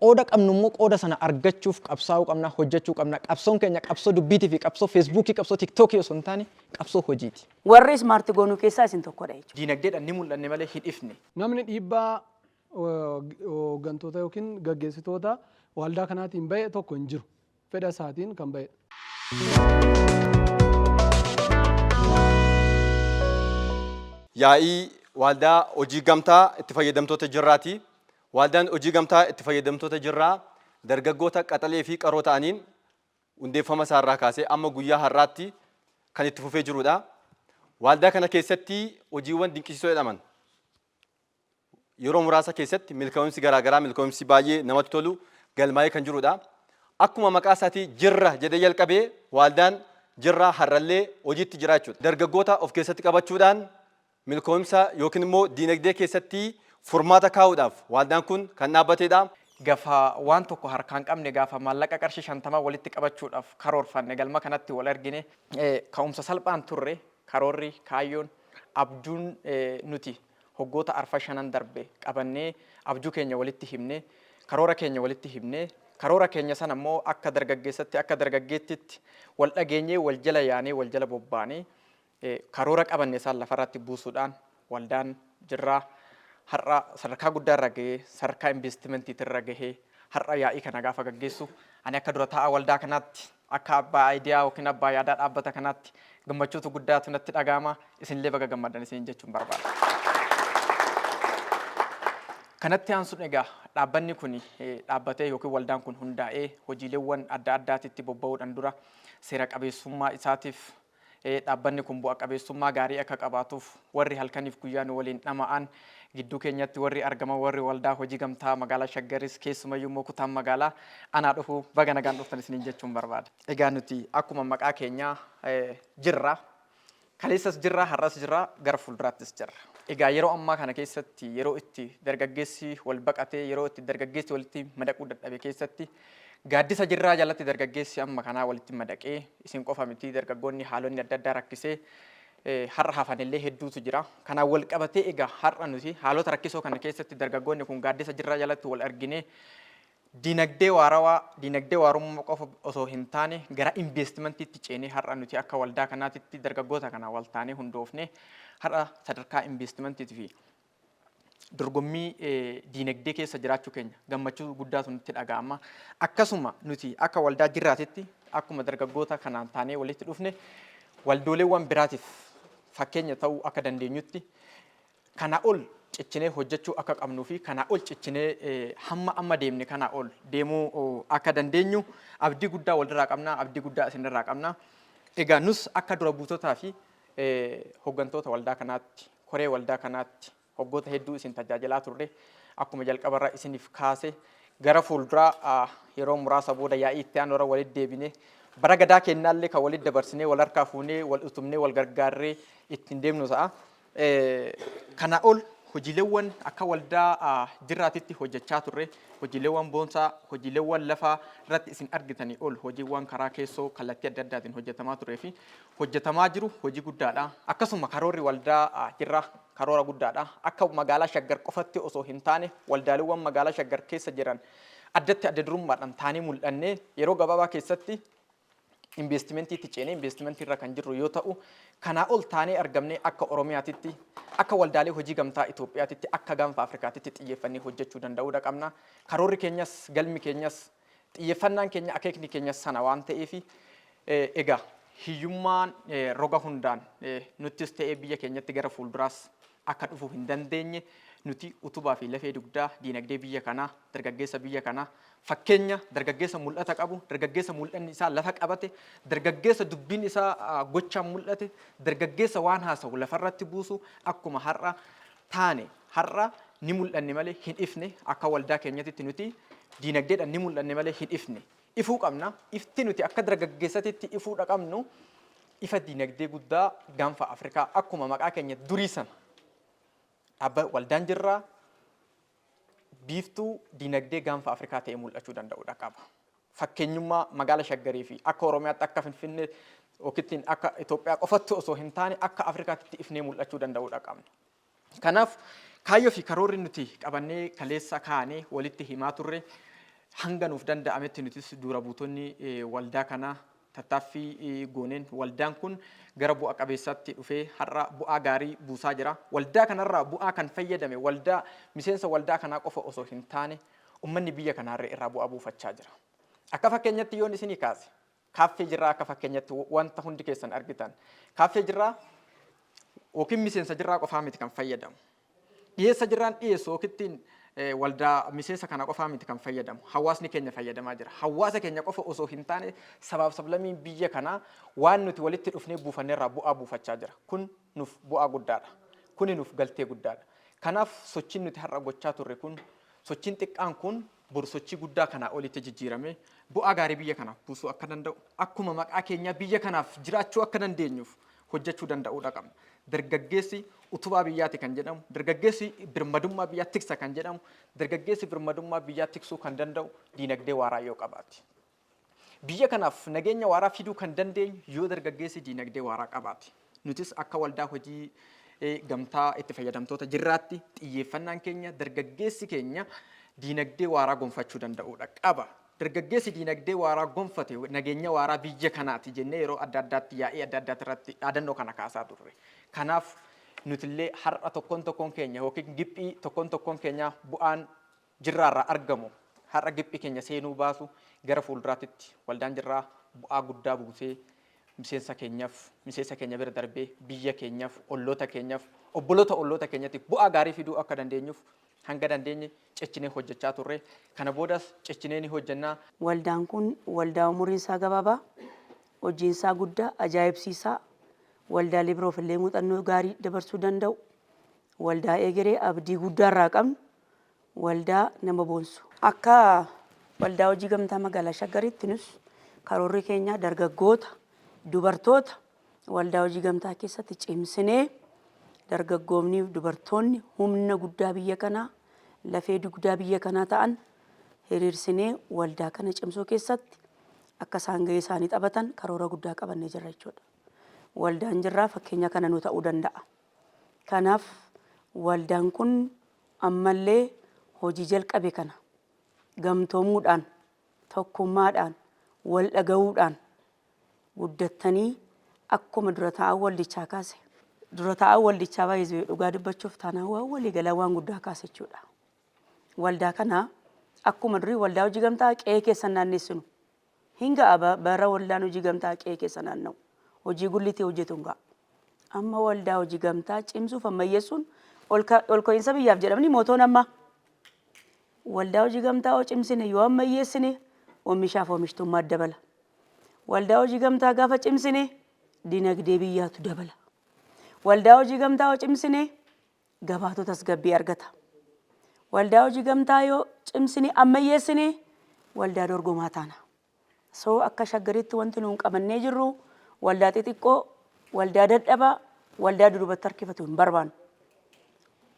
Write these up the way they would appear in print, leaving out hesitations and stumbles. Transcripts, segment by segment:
Qooda qabnu immoo qooda sana argachuuf qabsaa'uu qabna, hojjechuu qabna. Qabsoon keenya qabsoo dubbiitii fi qabsoo Feesbuukii, qabsoo Tiktookii osoo hin taane qabsoo hojiiti. Warri smart goonuu keessaa isin tokkodha jechuudha. Diinagdeedhaan ni mul'anne malee hin ifne. Namni dhiibbaa hooggantoota yookiin gaggeessitoota waldaa kanaatiin ba'e tokko hin jiru. Fedha isaatiin kan ba'edha. Yaa'ii Waaldaa Hojii Gamtaa Itti Fayyadamtoota Jirraati. Waaldaan Hojii Gamtaa Itti Fayyadamtoota Jirraa dargaggoota qaxalee fi qaroo ta'aniin hundeeffama isaa irraa kaasee amma guyyaa har'aatti kan itti fufee jiruudha. Waaldaa kana keessatti hojiiwwan dinqisiisoo jedhaman yeroo muraasa keessatti milkaa'insi garaa garaa milkaa'insi baay'ee namatti tolu galmaa'ee kan jiruudha. Akkuma maqaa isaatii jirra jedhee jalqabee waaldaan Jirraa har'allee hojiitti jira jechuudha. Dargaggoota of keessatti qabachuudhaan milkaa'insa yookiin immoo diinagdee keessatti furmaata kaa'uudhaaf waaldaan kun kan dhaabbateedha. Gafa waan tokko harkaa hin qabne, gaafa maallaqa qarshii 50 walitti qabachuudhaaf karoorfanne galma kanatti wal argine, ka'umsa salphaan turre. Karoorri, kaayyoon, abjuun nuti hoggoota arfan shanan darbe qabannee abjuu keenya walitti himne, karoora keenya walitti himne, karoora keenya sana immoo akka dargaggeessatti, akka dargaggeettitti wal dhageenyee wal jala yaanee wal jala bobbaanee karoora qabanne isaan lafarratti buusuudhaan waldaan Jirraa har'a sadarkaa guddaarra gahee, sadarkaa investimentiitirra gahee har'a yaa'ii kana gaafa gaggeessu ani akka dura taa'aa waldaa kanaatti, akka abbaa ayidiyaa yookiin abbaa yaadaa dhaabbata kanaatti gammachuutu guddaatu natti dhaga'ama. Isinillee baga gammaddan isiniin jechuun barbaada. Kanatti aansuun egaa dhaabbanni kun dhaabbatee yookiin waldaan kun hundaa'ee hojiileewwan adda addaatitti bobba'uudhaan dura seera qabeessummaa isaatiif, dhaabbanni kun bu'a qabeessummaa gaarii akka qabaatuuf warri halkaniif guyyaa nu waliin dhama'an, gidduu keenyatti warri argaman, warri waldaa hojii gamtaa magaalaa Shaggaris, keessumayyuu immoo kutaan magaalaa, anaa dhufu, baga nagaan dhuftan isiniin jechuun barbaada. Egaa nuti akkuma maqaa keenyaa jirra. Kaleessas jirra, har'as jirra, gara fuulduraattis jirra. Egaa yeroo ammaa kana keessatti, yeroo itti dargaggeessi wal baqatee, yeroo itti dargaggeessi walitti madaquu dadhabe keessatti, gaaddisa Jirraa jalatti dargaggeessi amma kanaa walitti madaqee, isin qofa miti, dargaggoonni haalonni adda addaa rakkisee har'a hafanillee hedduutu jira. Kanaan wal qabatee egaa har'a nuti haalota rakkisoo kana keessatti dargaggoonni kun gaaddisa Jirraa jalatti wal arginee dinagdee waarawaa, dinagdee waarummaa qofa osoo hin taane gara investimantiitti ceenee har'a nuti akka waldaa kanaatitti dargaggoota kana wal taanee hundoofne har'a sadarkaa investimantiitii fi dorgommii diinagdee keessa jiraachuu keenya gammachuu guddaatu nutti dhaga'ama. Akkasuma nuti akka waldaa Jirraatitti akkuma dargaggoota kanaan taanee walitti dhufne waldooleewwan biraatiif fakkeenya ta'uu akka dandeenyutti kanaa ol cichinee hojjechuu akka qabnuu fi kanaa ol cichinee hamma amma deemne kanaa ol deemuu akka dandeenyu abdii guddaa walirraa qabna, abdii guddaa isinirraa qabna. Egaa nus akka dura buutotaa fi hoggantoota waldaa kanaatti, koree waldaa kanaatti waggoota hedduu isin tajaajilaa turre. Akkuma jalqabarra isiniif kaase, gara fuulduraa yeroo muraasa booda yaa'ii itti aanu irra walitti deebinee bara gadaa kennaallee kan walitti dabarsinee, wal harkaa fuunee, wal utubnee, wal gargaarree ittiin deemnu ta'a. Kana ol hojiileewwan akka waldaa Jirraatitti hojjechaa turre, hojiileewwan boonsaa, hojiileewwan lafaa irratti isin argitanii ol hojiiwwan karaa keessoo kallattii adda addaatiin hojjetamaa turee fi hojjetamaa jiru hojii guddaadha. Akkasuma karoorri waldaa Jirraa karoora guddaadha. Akka magaalaa Shaggar qofatti osoo hin taane waldaaleewwan magaalaa Shaggar keessa jiran addatti adda durummaadhaan taanee mul'annee yeroo gabaabaa keessatti investimentiitti ceenee investimentii irra kan jirru yoo ta'u, kanaa ol taanee argamnee akka Oromiyaatitti, akka waldaalee hojii gamtaa Itoophiyaatitti, akka gaanfa Afrikaatitti xiyyeeffannee hojjechuu danda'uudha qabna. Karoorri keenyas, galmi keenyas, xiyyeeffannaan keenya, akeekni keenyas sana waan ta'eef, egaa hiyyummaan roga hundaan nuttis ta'ee biyya keenyatti gara fuulduraas akka dhufuu hin dandeenye nuti utubaa fi lafee dugdaa diinagdee biyya kanaa, dargaggeessa biyya kanaa, fakkeenya dargaggeessa mul'ata qabu, dargaggeessa mul'anni isaa lafa qabate, dargaggeessa dubbiin isaa gochaan mul'ate, dargaggeessa waan haasawu lafarratti buusu akkuma har'a taane, har'a ni mul'anne malee hin ifne. Akka waldaa keenyatitti nuti diinagdeedhaan ni mul'anne malee hin ifne. Ifuu qabna. Ifti nuti akka dargaggeessatitti ifuudha qabnu ifa diinagdee guddaa gaanfa Afrikaa, akkuma maqaa keenya durii sana dhaabba waldaan Jirraa biiftuu diinagdee gaanfa Afrikaa ta'ee mul'achuu danda'uudha qaba. Fakkeenyummaa magaala Shaggarii fi akka Oromiyaatti, akka Finfinnee yookiin akka Itoophiyaa qofatti osoo hin taane akka Afrikaatti ifnee mul'achuu danda'uudha qabna. Kanaaf kaayyoo fi karoorri nuti qabannee kaleessa kaanee walitti himaa turre Hanga nuuf danda'ametti nutis dura buutonni waldaa kanaa tattaaffii gooneen waldaan kun gara bu'a qabeessaatti dhufee har'a bu'aa gaarii buusaa jira. Waldaa kanarraa bu'aa kan fayyadame waldaa miseensa waldaa kanaa qofa osoo hin taane, ummanni biyya kanaarra irraa bu'aa buufachaa jira. Akka fakkeenyatti yoon isinii kaase, Kaaffee Jirraa akka fakkeenyatti, wanta hundi keessan argitan. Kaaffee Jirraa yookiin miseensa Jirraa qofaa miti kan fayyadamu. Dhiyeessa Jirraan dhiyeessu yookiin waldaa miseensa kana qofaa miti kan fayyadamu. Hawaasni keenya fayyadamaa jira. Hawaasa keenya qofa osoo hin taane, sabaaf sablammiin biyya kanaa waan nuti walitti dhufnee buufanneerraa bu'aa buufachaa jira. Kun nuuf bu'aa guddaadha. Kuni nuuf galtee guddaadha. Kanaaf sochiin nuti har'a gochaa turre kun, sochiin xiqqaan kun boru sochii guddaa kanaa olitti jijjiiramee bu'aa gaarii biyya kanaaf buusuu akka danda'u, akkuma maqaa keenyaa biyya kanaaf jiraachuu akka dandeenyuuf hojjechuu danda'uudha qabna. Dargaggeessi utubaa biyyaati kan jedhamu, dargaggeessi birmadummaa biyyaa tiksa kan jedhamu, dargaggeessi birmadummaa biyyaa tiksuu kan danda'u diinagdee waaraa yoo qabaate. Biyya kanaaf nageenya waaraa fiduu kan dandeenyu yoo dargaggeessi diinagdee waaraa qabaate. Nutis akka Waldaa Hojii Gamtaa Itti Fayyadamtoota Jirraatti xiyyeeffannaan keenya dargaggeessi keenya diinagdee waaraa gonfachuu danda'uudha qaba. Dargaggeessi diinagdee waaraa gonfate nageenya waaraa biyya kanaati jennee yeroo adda addaatti yaa'ii adda addaatti irratti dhaadannoo kana kaasaa turre. Kanaaf nutillee har'a tokkoon tokkoon keenya yookiin giphii tokkoon tokkoon keenya bu'aan Jirraarraa argamu har'a giphii keenya seenuu baasu, gara fuulduraatitti waldaan Jirraa bu'aa guddaa buusee miseensa keenyaf, miseensa keenya bira darbee biyya keenyaf, olloota keenyaf, obboloota olloota keenyatiif bu'aa gaarii fiduu akka dandeenyuf hanga dandeenye cichinee hojjechaa turre. Kana boodas cichinee ni hojjenna. Waldaan kun waldaa umuriin isaa gabaabaa, hojiin isaa guddaa, ajaa'ibsiisaa, waldaalee biroof illee muuxannoo gaarii dabarsuu danda'u, waldaa egeree abdii guddaa irraa qabnu, waldaa nama boonsu. Akka Waldaa Hojii Gamtaa Magaalaa Shaggaritti nus karoorri keenya dargaggoota, dubartoota waldaa hojii gamtaa keessatti cimsinee, dargaggoomnii fi dubartoonni humna guddaa biyya kanaa, lafee dugdaa biyya kanaa ta'an hiriirsinee waldaa kana cimsuu keessatti akka isaan gahee isaanii taphatan karoora guddaa qabannee jirra jechuudha. Waldaan Jirraa fakkeenya kana nu ta'uu danda'a. Kanaaf waldaan kun ammallee hojii jalqabe kana gamtoomuudhaan, tokkummaadhaan, wal dhaga'uudhaan guddattanii akkuma dura taa'aan waldichaa kaase. Dura taa'aan waldichaa baay'ee dhugaa dubbachuuf taanaan waan waliigalaa waan guddaa kaase jechuudha. Waldaa kana akkuma durii waldaa hojii gamtaa qe'ee keessan naannessinu. Hin ga'a, bara waldaan hojii gamtaa qe'ee keessa naanna'u. Hojii gullitii hojjetu hin ga'a. Amma waldaa hojii gamtaa cimsuuf ammayyeessuun ol ka'iinsa biyyaaf jedhamni mootoon amma. Waldaa hojii gamtaa yoo cimsine, yoo ammayyeessine, oomishaaf oomishtummaa dabala. Waldaa hojii gamtaa gaafa cimsine dinagdee biyyaatu dabala. Waldaa hojii gamtaa yoo cimsine gabaatu tasgabbii argata. Waldaa hojii gamtaa yoo cimsine ammayyeessine waldaa dorgomaa taana. So akka Shaggaritti wanti nuun qabannee jirru waldaa xixiqqoo, waldaa dadhabaa, waldaa dudubatti harkifatu hin barbaannu.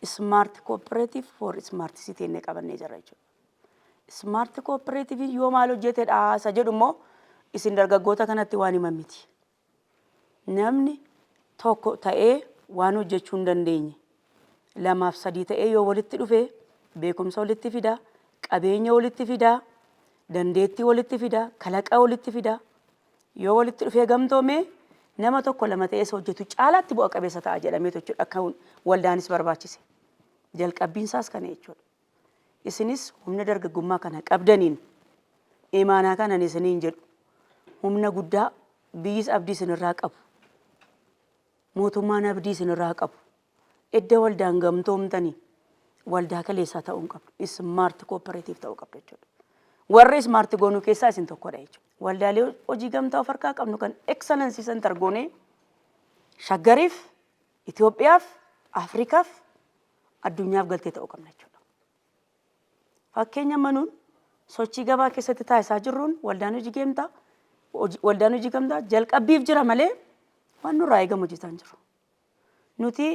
Smart Cooperative for Smart City jennee qabannee jirra jechuudha. Smart Cooperative yoo maal hojjetedha isa jedhu immoo isin dargaggoota kanatti waan himan miti. Namni tokko ta'ee waan hojjechuu hin dandeenye lamaaf sadii ta'ee yoo walitti dhufe beekumsa walitti fida, qabeenya walitti fida, dandeettii walitti fida, kalaqa walitti fida. Yoo walitti dhufee gamtoome nama tokko lama ta'ee isa hojjetu caalaatti bu'a qabeessa ta'a jedhameetu jechuudha akka waldaanis barbaachise. Jalqabbiin isaas kana jechuudha. Isinis humna dargaggummaa kana qabdaniin imaanaa kanan isiniin jedhu, humna guddaa biyyis abdii isinirraa qabu, mootummaan abdii isinirraa qabu, edda waldaan gamtoomtanii waldaa kaleessaa ta'uu hin qabdu. Smart cooperative ta'uu qabdu jechuudha. Warri smart goonuu keessaa isin tokkodha jechuudha. Waldaalee hojii gamtaa of harkaa qabnu kan excellence center goonee Shaggariif, Itoophiyaaf, Afrikaaf, addunyaaf galtee ta'uu qabna jechuudha. Fakkeenya manuun sochii gabaa keessatti taasisaa jirruun waldaan hojii gamtaa jalqabbiif jira malee waan nurraa eegamu hojjetaa hin jiru. Nuti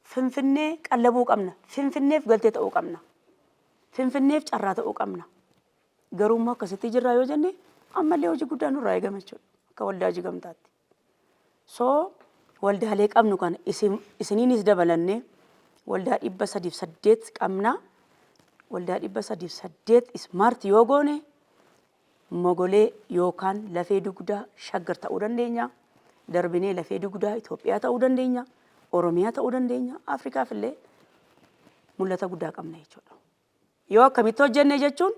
Finfinnee qallabuu qabna. Finfinneef galtee ta'uu qabna. Finfinneef carraa ta'uu qabna. Garuu immoo akkasitti jirraa yoo jenne ammallee hojii guddaa nurraa eegama jechuudha. Akka waldaa hojii gamtaatti. So waldaalee qabnu kana isiniinis dabalannee waldaa 308 qabna. Waldaa 308 smart yoo goone, mogolee yookaan lafee dugdaa Shaggar ta'uu dandeenya. Darbinee lafee dugdaa Itoophiyaa ta'uu dandeenya. Oromiyaa ta'uu dandeenya. Afrikaaf illee mul'ata guddaa qabna jechuudha. Yoo akkamitti hojjenne jechuun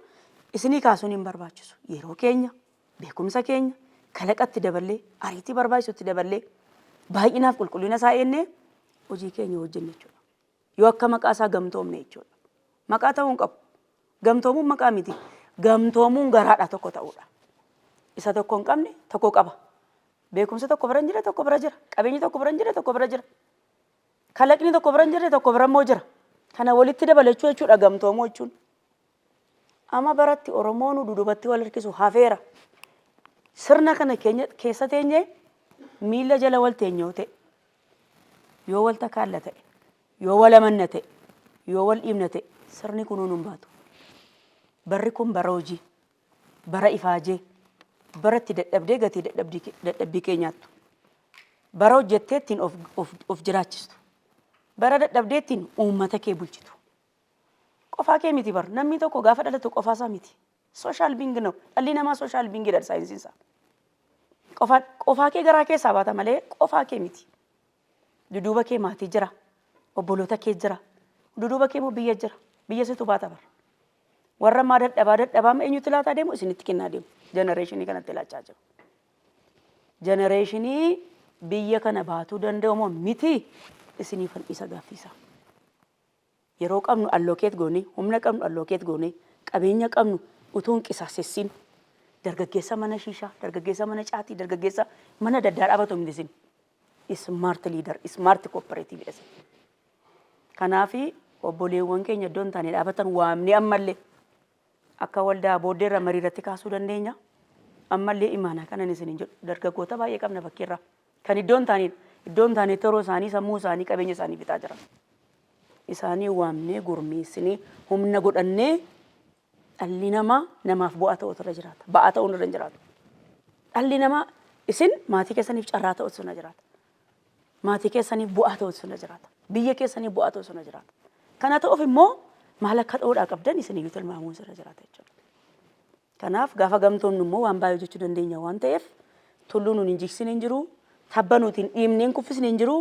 isinii kaasuun hin barbaachisu. Yeroo keenya, beekumsa keenya, kalaqatti daballee, ariitii barbaachisutti daballee, baay'inaaf qulqullina isaa eennee hojii keenya hojjenne jechuudha. Yoo akka maqaa isaa gamtoomne jechuudha. Maqaa ta'uu hin qabu. Gamtoomuun maqaa miti. Gamtoomuun garaadha tokko ta'uudha. Isa tokko hin qabne tokko qaba. Beekumsa tokko bira hin jirre tokko bira jira. Qabeenyi tokko bira hin jirre tokko bira jira. Kalaqni tokko bira hin jirre tokko bira immoo jira. Kana walitti dabalachuu jechuudha gamtoomuu jechuun. Amma baratti Oromoon dudubatti wal harkisu hafeera. Sirna kana keenya keessa teenyee miila jala wal teenye yoo ta'e, yoo wal takaalla ta'e, yoo wal amanna ta'e, yoo wal dhiibna ta'e, sirni kunuu nun baatu. Barri kun bara hojii, bara ifaajee, bara itti dadhabdee gatii dadhabbii kee nyaattu, bara hojjettee ittiin of jiraachistu, bara dadhabdee ittiin uummata kee bulchitu. Qofaa kee miti bar, namni tokko gaafa dhalatu qofaa isaa miti. Social being ነው. Dhalli namaa social being dha saayinsiin isaa. Qofaa kee garaa keessaa baata malee qofaa kee miti. Duduuba kee maatii jira. Obboloota kee jira. Duduuba kee immoo biyya jira. Biyya situ baata bar. Warra ammaa dadhabaa dadhabaa eenyutti laataa deemu? Isinitti kennaa deemu. Generation kanatti laachaa jiru. Generation biyya kana baatuu danda'u moo miti, isiniif isa gaaffiisa. Yeroo qabnu allocate goonee, humna qabnu allocate goonee, qabeenya qabnu utuu hin qisaasessin, dargaggeessa mana shiishaa, dargaggeessa mana caatii, dargaggeessa mana daddaa dhaabatu miti isin. Smart leader, smart cooperative isin. Kanaafi obboleewwan keenya iddoo hin taane dhaabatan waamnee ammallee akka waldaa booddeerra marii irratti kaasuu dandeenya. Ammallee imaanaa kanan isin jedhu, dargaggoota baay'ee qabna bakkeerraa. Kan iddoo hin taanedha. Iddoo hin taanetti yeroo isaanii, sammuu isaanii, qabeenya isaanii fixaa jiran. Isaanii waamnee, gurmeessinee, humna godhannee, dhalli namaa namaaf bu'aa ta'utu irra jiraata. Ba'aa ta'uun irra hin jiraatu. Dhalli namaa isin maatii keessaniif carraa ta'utu irra jiraata. Maatii keessaniif bu'aa ta'utu irra jiraata. Biyya keessaniif bu'aa ta'utu irra jiraata. Kana ta'uuf immoo maal akka ta'uudhaa qabdan isin iyyuu tilmaamuun irra jiraata jechuudha. Kanaaf gaafa gamtoomnu immoo waan baay'ee hojjechuu dandeenya waan ta'eef, tulluu nuun hin jigsine hin jiru, tabba nuti hin dhiibnee hin kuffisne hin jiru,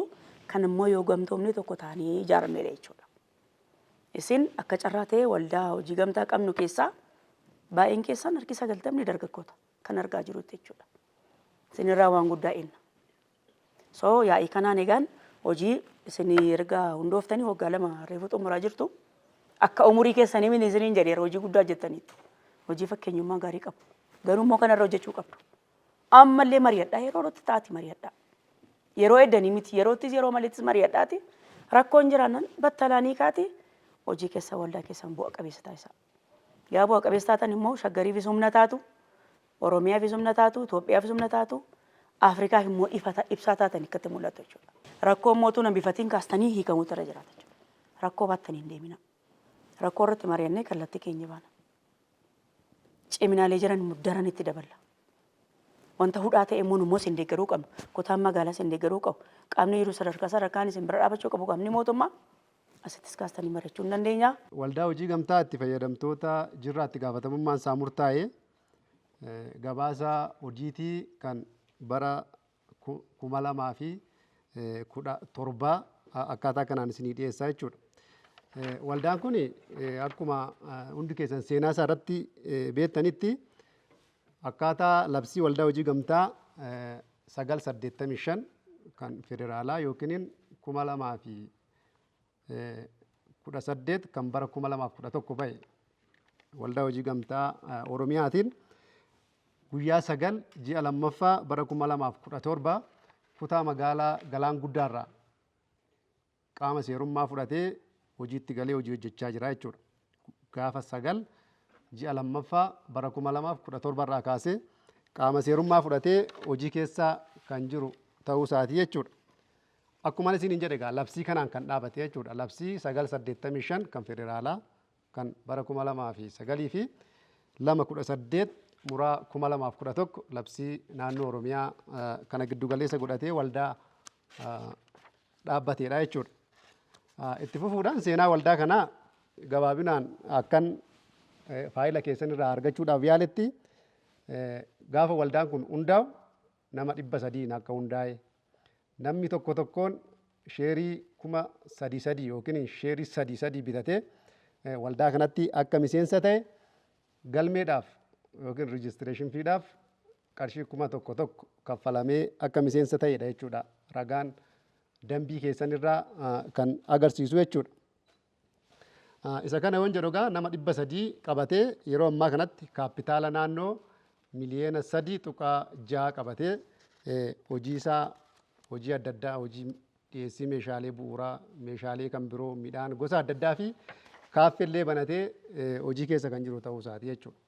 kan immoo yoo gamtoomne tokko taanee ijaaramneedha jechuudha. Isin akka carraa ta'e waldaa hojii gamtaa qabnu keessaa baay'een keessan, harki 90 dargaggoota kan argaa jirutti jechuudha. Isinirraa waan guddaa eenna. So yaa'ii kanaan egaan hojii isin erga hundooftanii waggaa 2 reefu xumuraa jirtu. Akka umurii keessanii miti isiniin jedheera, hojii guddaa hojjettaniitu. Hojii fakkeenyummaa gaarii qabu. Garuu immoo kanarra hojjechuu qabdu. Ammallee mari'adhaa, yeroo irratti taati mari'adhaa. Yeroo eddanii miti, yeroottis yeroo maleettis mari'adhaati. Rakkoon jiraannan battalaanii kaati hojii keessa waldaa keessan bu'a qabeessa taasisaa. Yaa bu'a qabeessa taatan immoo Shaggariifis humna taatu, Oromiyaafis humna taatu, Itoophiyaafis humna taatu, Afrikaaf immoo ifa ibsaa taatan akkatti mul'atu jechuudha. Rakkoo immoo utuu nambifatiin kaastanii hiikamuutu irra jiraata jechuudha. Rakkoo baattanii hin deemina. Rakkoo irratti mari'annee kallattii keenya baana. Ciminaalee jiran immoo daran itti daballa. Wanta hudhaa ta'e immoo immoo isin deeggaruu qabnu. Kutaan magaalaa isin deeggaruu qabu. Qaamni jiru sadarkaa sadarkaan isin bira dhaabachuu qabu, qaamni mootummaa asittis kaastanii mari'achuu hin dandeenya. Waldaa hojii gamtaa itti fayyadamtoota Jirraa itti gaafatamummaan isaa murtaa'e gabaasa hojiitii kan bara 2017 akkaataa kanaan isinii dhiyeessaa jechuudha. Waldaan kun akkuma hundi keessan seenaa isaa irratti beektanitti, akkaataa labsii waldaa hojii gamtaa 985 kan federaalaa yookiin 2018 kan bara 2011 bahe waldaa hojii gamtaa Oromiyaatiin guyyaa 9 ji'a lammaffaa bara 2017 kutaa magaalaa Galaan Guddaarraa qaama seerummaa fudhatee hojiitti galee hojii hojjechaa jira jechuudha. Gaafa 9 ji'a lammaffaa bara 2017 irraa kaasee qaama seerummaa fudhatee hojii keessa kan jiru ta'uu isaatii jechuudha. Akkuma isiniin jedhe egaa labsii kanaan kan dhaabate jechuudha. Labsii 985 kan federaalaa kan bara 2009 fi 218 muraa 2011 labsii naannoo Oromiyaa kana giddugaleessa godhatee waldaa dhaabbateedha jechuudha. Itti fufuudhaan seenaa waldaa kanaa Gabaabinaan akkan faayila keessan irraa argachuudhaaf yaaletti, gaafa waldaan kun hundaa'u nama 300n akka hundaa'e, namni tokko tokkoon sheerii 3000 yookiin sheerii sadii sadii bitatee waldaa kanatti akka miseensa ta'e, galmeedhaaf yookiin registration feedhaaf qarshii 1000 kaffalamee akka miseensa ta'edha jechuudha, ragaan dambii keessan irraa kan agarsiisu jechuudha. Isa kana yoon jedhu egaa nama 300 qabatee yeroo ammaa kanatti kaapitaala naannoo miliyoona 3.6 qabatee hojii isaa, hojii adda addaa, hojii dhiyeessii meeshaalee bu'uuraa, meeshaalee kan biroo, midhaan gosa adda addaa fi kaaffeellee banatee hojii keessa kan jiru ta'uu isaati jechuudha.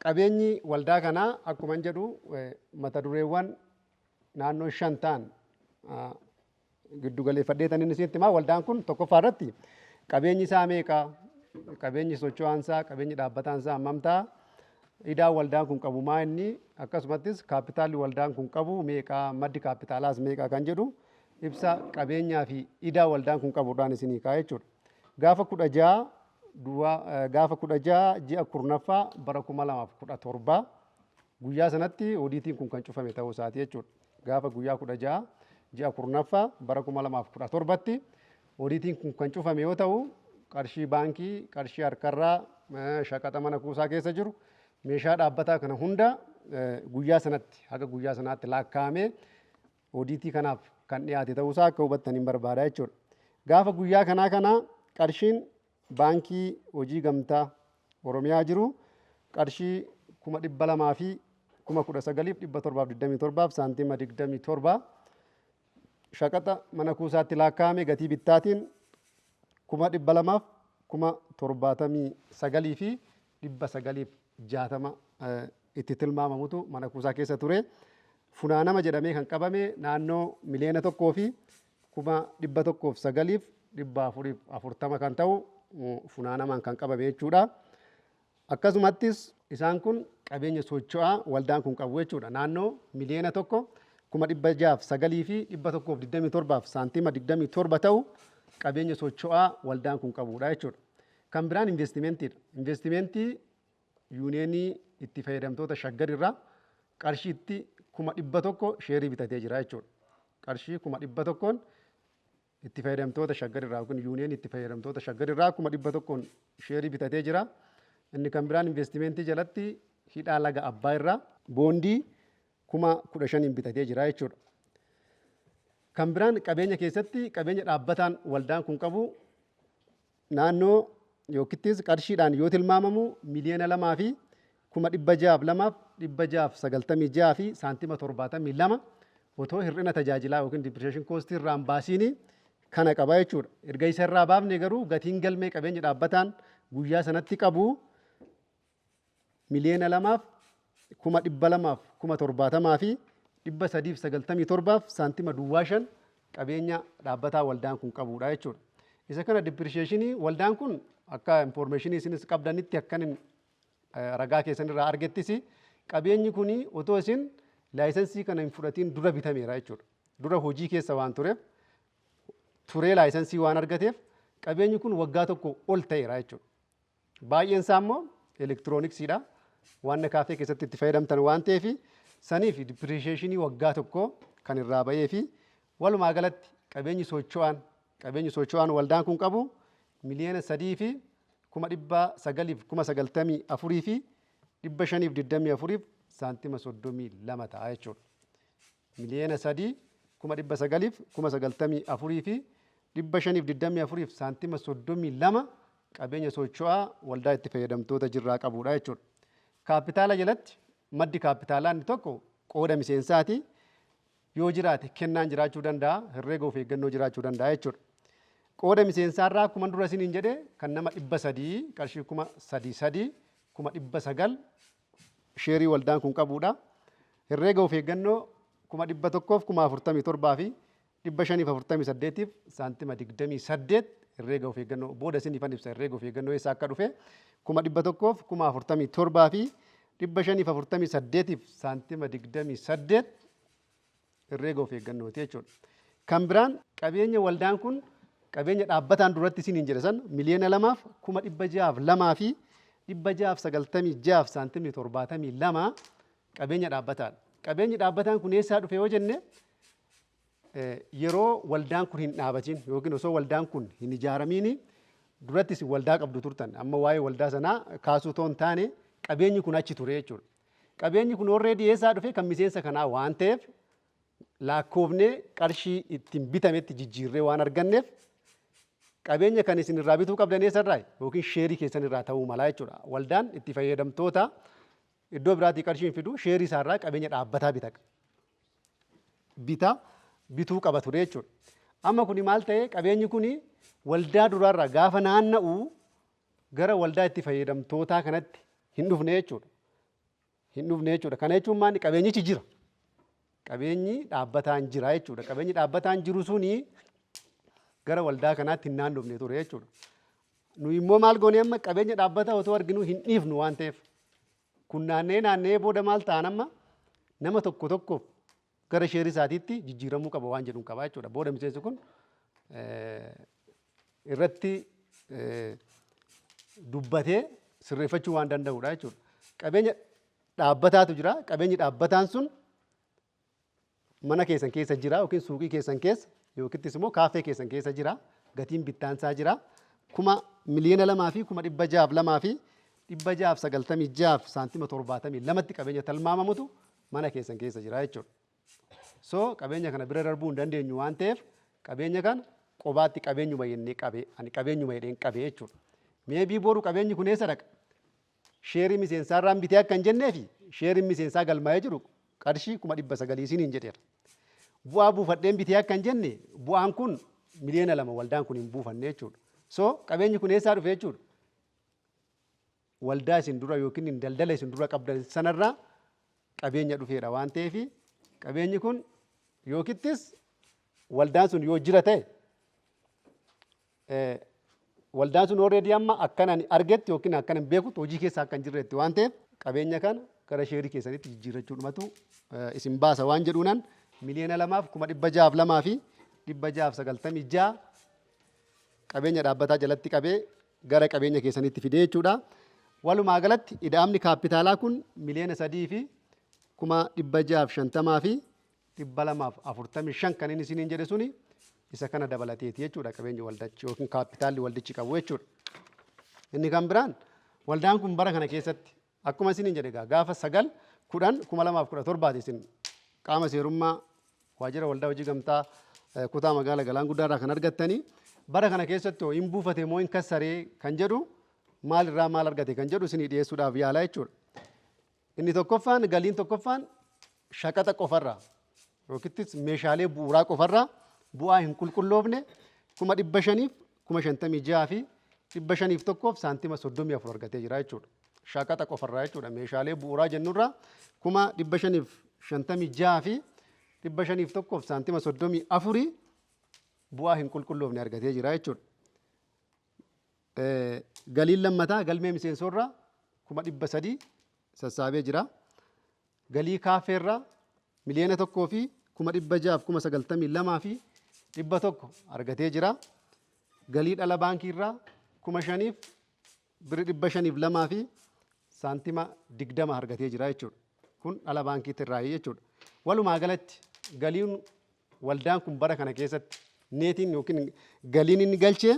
Qabeenyi waldaa kanaa akkuma jedhu mata dureewwan naannoo shan ta'an giddu galeeffadheetan inni isinitti himaa. Waldaan kun tokkoffaa irratti qabeenyi isaa meeqa, qabeenyi socho'aan isaa, qabeenyi dhaabbataan isaa hammam ta'a, idaan waldaan kun qabu maa inni, akkasumattis kaapitaalli waldaan kun qabu meeqa, maddi kaapitaalaas meeqa kan jedhu ibsa qabeenyaa fi idaa waldaan kun qabuudhaan isinii ka'a jechuudha. Gaafa 16 duwwaa, gaafa 16 ji'a 10ffaa bara 2017 guyyaa sanatti odiitiin kun kan cufame ta'uu isaati jechuudha. Gaafa guyyaa 16 ji'a 10ffaa bara 2017tti odiitiin kun kan cufame yoo ta'u, qarshii baankii, qarshii harkarraa, shaqaxa mana kuusaa keessa jiru, meeshaa dhaabbataa kana hunda guyyaa sanatti haga guyyaa sanaatti lakkaa'amee odiitii kanaaf kan dhiyaate ta'uusaa akka hubattan hin barbaada jechuudha. Gaafa guyyaa kanaa kana qarshiin Baankii Hojii Gamtaa Oromiyaa jiru qarshii 219,727 saantima 27, shaqaxa mana kuusaatti lakkaa'ame gatii bittaatiin 279,960 itti tilmaamamutu mana kuusaa keessa ture. Funaanama jedhamee kan qabame naannoo 1,109,440 kan ta'u funaanamaan kan qabame jechuudha. Akkasumattis isaan kun qabeenya socho'aa waldaan kun qabu jechuudha. Naannoo 1,609,127 saantima 27 ta'u qabeenya socho'aa waldaan kun qabudha jechuudha. Kan biraan investimentiidha. Investimentii yuuniyeenii itti fayyadamtoota Shaggar irraa qarshiitti 100,000 sheerii bitatee jira jechuudha. Qarshii 100,000n itti fayyadamtoota Shaggar irraa yookiin yuuniyeenii itti fayyadamtoota Shaggar irraa 100,000n sheerii bitatee jira. Inni kan biraan investimentii jalatti hidhaa laga Abbaa irraa boondii 15,000n bitatee jira jechuudha. Kan biraan qabeenya keessatti qabeenya dhaabbataan waldaan kun qabu naannoo yookittis qarshiidhaan yoo tilmaamamu 2,602,696 fi saantima 72 otoo hir'ina tajaajilaa yookiin depreciation cost irraan baasiini kana qaba jechuudha. Erga isa irraa baafne garuu gatiin galmee qabeenya dhaabbataan guyyaa sanatti qabu 2,270,397 saantima 05 qabeenya dhaabbataa waldaan kun qabudha jechuudha. Isa kana depreciationii waldaan kun akka informationii isinis qabdanitti, akkan ragaa keessan irraa argettis, qabeenyi kun otoo isin laayisensii kana hin fudhatiin dura bitameera jechuudha. Dura hojii keessa waan tureef, turee laayisensii waan argateef, qabeenyi kun waggaa tokko ol ta'eera jechuudha. Baay'een isaa immoo elektirooniksiidha. Waan kaafee keessatti itti fayyadamtan waan ta'eef, saniif depreciationii waggaa tokko kan irraa ba'ee fi walumaa galatti qabeenyi socho'aan waldaan kun qabu 3,994,524 saantima 32 ta'a jechuudha. 3,994,524 saantima 32 qabeenya socho'aa waldaa itti fayyadamtoota Jirraa qabudha jechuudha. Kaapitaala jalatti maddi kaapitaalaa inni tokko qooda miseensaati. Yoo jiraate kennaan jiraachuu danda'a, herreega of eeggannoo jiraachuu danda'a jechuudha. Qooda miseensaarraa akkuma dura isiniin jedhe kan nama 300 qarshii 3000 3,900 sheerii waldaan kun qabudha. Herreega of eeggannoo 147,548 saantima 28 herreega of eeggannoo, booda isiniifan ibsa herreega of eeggannoo eessaa akka dhufe, 147,548 saantima 28 herreega of eeggannooti jechuudha. Kan biraan qabeenya waldaan kun Qabeenya dhaabbataan duratti isiniin jedhe san 2,602,696.72 qabeenya dhaabbataadha. Qabeenyi dhaabbataan kun eessaa dhufe yoo jenne, yeroo waldaan kun hin dhaabatin yookiin osoo waldaan kun hin ijaaramiin duratti isin waldaa qabdu turtan. Amma waa'ee waldaa sanaa kaasuu otoo hin taane, qabeenyi kun achi ture jechuudha. Qabeenyi kun already eessaa dhufe? Kan miseensa kanaa waan ta'eef, lakkoofnee qarshii ittiin bitametti jijjiirree waan arganneef, qabeenya kan isin irraa bituu qabdan eessarraa yookiin sheerii keessan irraa ta'uu malaa jechuudha. Waldaan itti fayyadamtoota iddoo biraatii qarshii hin fidu, sheerii isaarraa qabeenya dhaabbataa bita. Bituu qaba ture jechuudha. Amma kuni maal ta'e? Qabeenyi kuni waldaa duraarraa gaafa naanna'u gara waldaa itti fayyadamtootaa kanatti hin dhufne jechuudha. Hin dhufne jechuudha. Kana jechuun maali? Qabeenyichi jira. Qabeenyi dhaabbataan jira jechuudha. Qabeenyi dhaabbataan jiru suni gara waldaa kanaatti hin naannofne ture jechuudha. Nu immoo maal goone? Amma qabeenya dhaabbataa otoo arginuu hin dhiifnu waan ta'eef, kun naanna'ee naanna'ee booda maal ta'an? Amma nama tokko tokkoof gara sheerii isaatiitti jijjiiramuu qaba waan jedhu qaba jechuudha. Booda miseensi kun irratti dubbatee sirreeffachuu waan danda'udha jechuudha. Qabeenya dhaabbataatu jira. Qabeenyi dhaabbataan sun mana keessan keessa jira yookiin suuqii keessan keessa yookiin immoo kaaffee keessan keessa jira. Gatiin bittaansaa jira. 2,602,696.72tti qabeenya tilmaamamutu mana keessan keessa jira jechuudha. So qabeenya kana bira darbuu hin dandeenyu waan ta'eef, qabeenya kana qobaatti qabeenyuma jennee qabe, ani qabeenyuma jedheen qabe jechuudha. Maybe boru qabeenyi kun eessa dhaqa? Sheerii miseensaarraan bitee akka hin jenneefi, sheeriin miseensaa galmaa'ee jiru qarshii 900,000 isiniin jedheera. Bu'aa buufadheen bitee akka hin jenne, bu'aan kun 2,000,000 waldaan kun hin buufanne jechuudha. So qabeenyi kun eessaa dhufe jechuudha? Waldaa isin dura yookiin daldala isin dura qabdan sanarraa qabeenya dhufeedha waan ta'eef, qabeenyi kun yookittis waldaan sun yoo jira ta'e, waldaan sun already amma akkan ani argetti yookiin akkan ani beekutti hojii keessa akka hin jirretti waan ta'eef, qabeenya kana gara sheerii keessanitti jijjiirrachuudhumatu isin baasa waan jedhuunan 2,602,696 qabeenya dhaabbataa jalatti qabee gara qabeenya keessanitti fidee jechuudha. Walumaa galatti ida'amni kaappitaalaa kun 3,650,245 kan inni isiniin jedhe suni isa kana dabalateeti jechuudha, qabeenyi waldachi yookiin kaappitaalli waldichi qabu jechuudha. Inni kan biraan, waldaan kun bara kana keessatti akkuma isiniin jedhe egaa gaafa 9/10/2017 isin qaama seerummaa waajjira waldaa hojii gamtaa kutaa magaala Galaan Guddaarraa kan argattanii, bara kana keessatti hoo hin buufate moo hin kassaree kan jedhu, maal irraa maal argate kan jedhu isinii dhiyeessuudhaaf yaalaa jechuudha. Inni tokkoffaan, galiin tokkoffaan, shaqaxa qofarraa yookittis meeshaalee bu'uuraa qofarraa bu'aa hin qulqulloofne 556,501.34 argatee jira jechuudha. Shaqaxa qofarraa jechuudha. Meeshaalee bu'uuraa jennurraa 556,501.34 bu'aa hin qulqulloofne argatee jira jechuudha. Galiin lammataa galmee miseensorraa 300,000 sassaabee jira. Galii kaaffeerraa 1,692,100 argatee jira. Galii dhala baankiirraa 5,000 birri 502.20 argatee jira jechuudha. Kun dhala baankiitti irraa jechuudha. Walumaa galatti galiin waldaan kun bara kana keessatti neetiin yookiin galiin inni galchee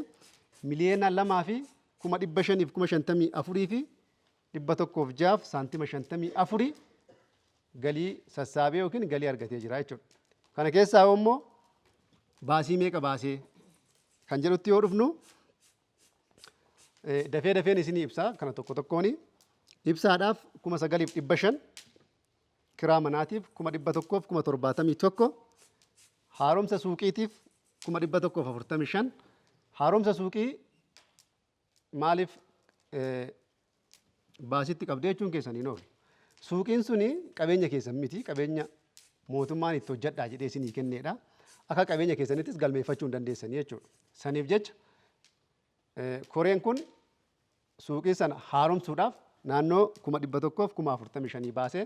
2,554,106.54 galii sassaabee yookiin galii argatee jira jechuudha. Kana keessaa immoo baasii meeqa baasee kan jedhutti yoo dhufnu, dafee dafeen isinii ibsaa kana tokko tokkooni. Ibsaadhaaf 9,500, kiraa manaatiif 171,000, haaromsa suuqiitiif 145,000. Haaromsa suuqii maaliif baasitti qabdee jechuun keessan hin oolu. Suuqiin suni qabeenya keessan miti, qabeenya mootummaan itti hojjedhaa jedhee isinii kenneedha. Akka qabeenya keessanittis galmeeffachuu hin dandeessanii jechuudha. Saniif jecha koreen kun suuqii sana haaromsuudhaaf naannoo 145,000 baasee,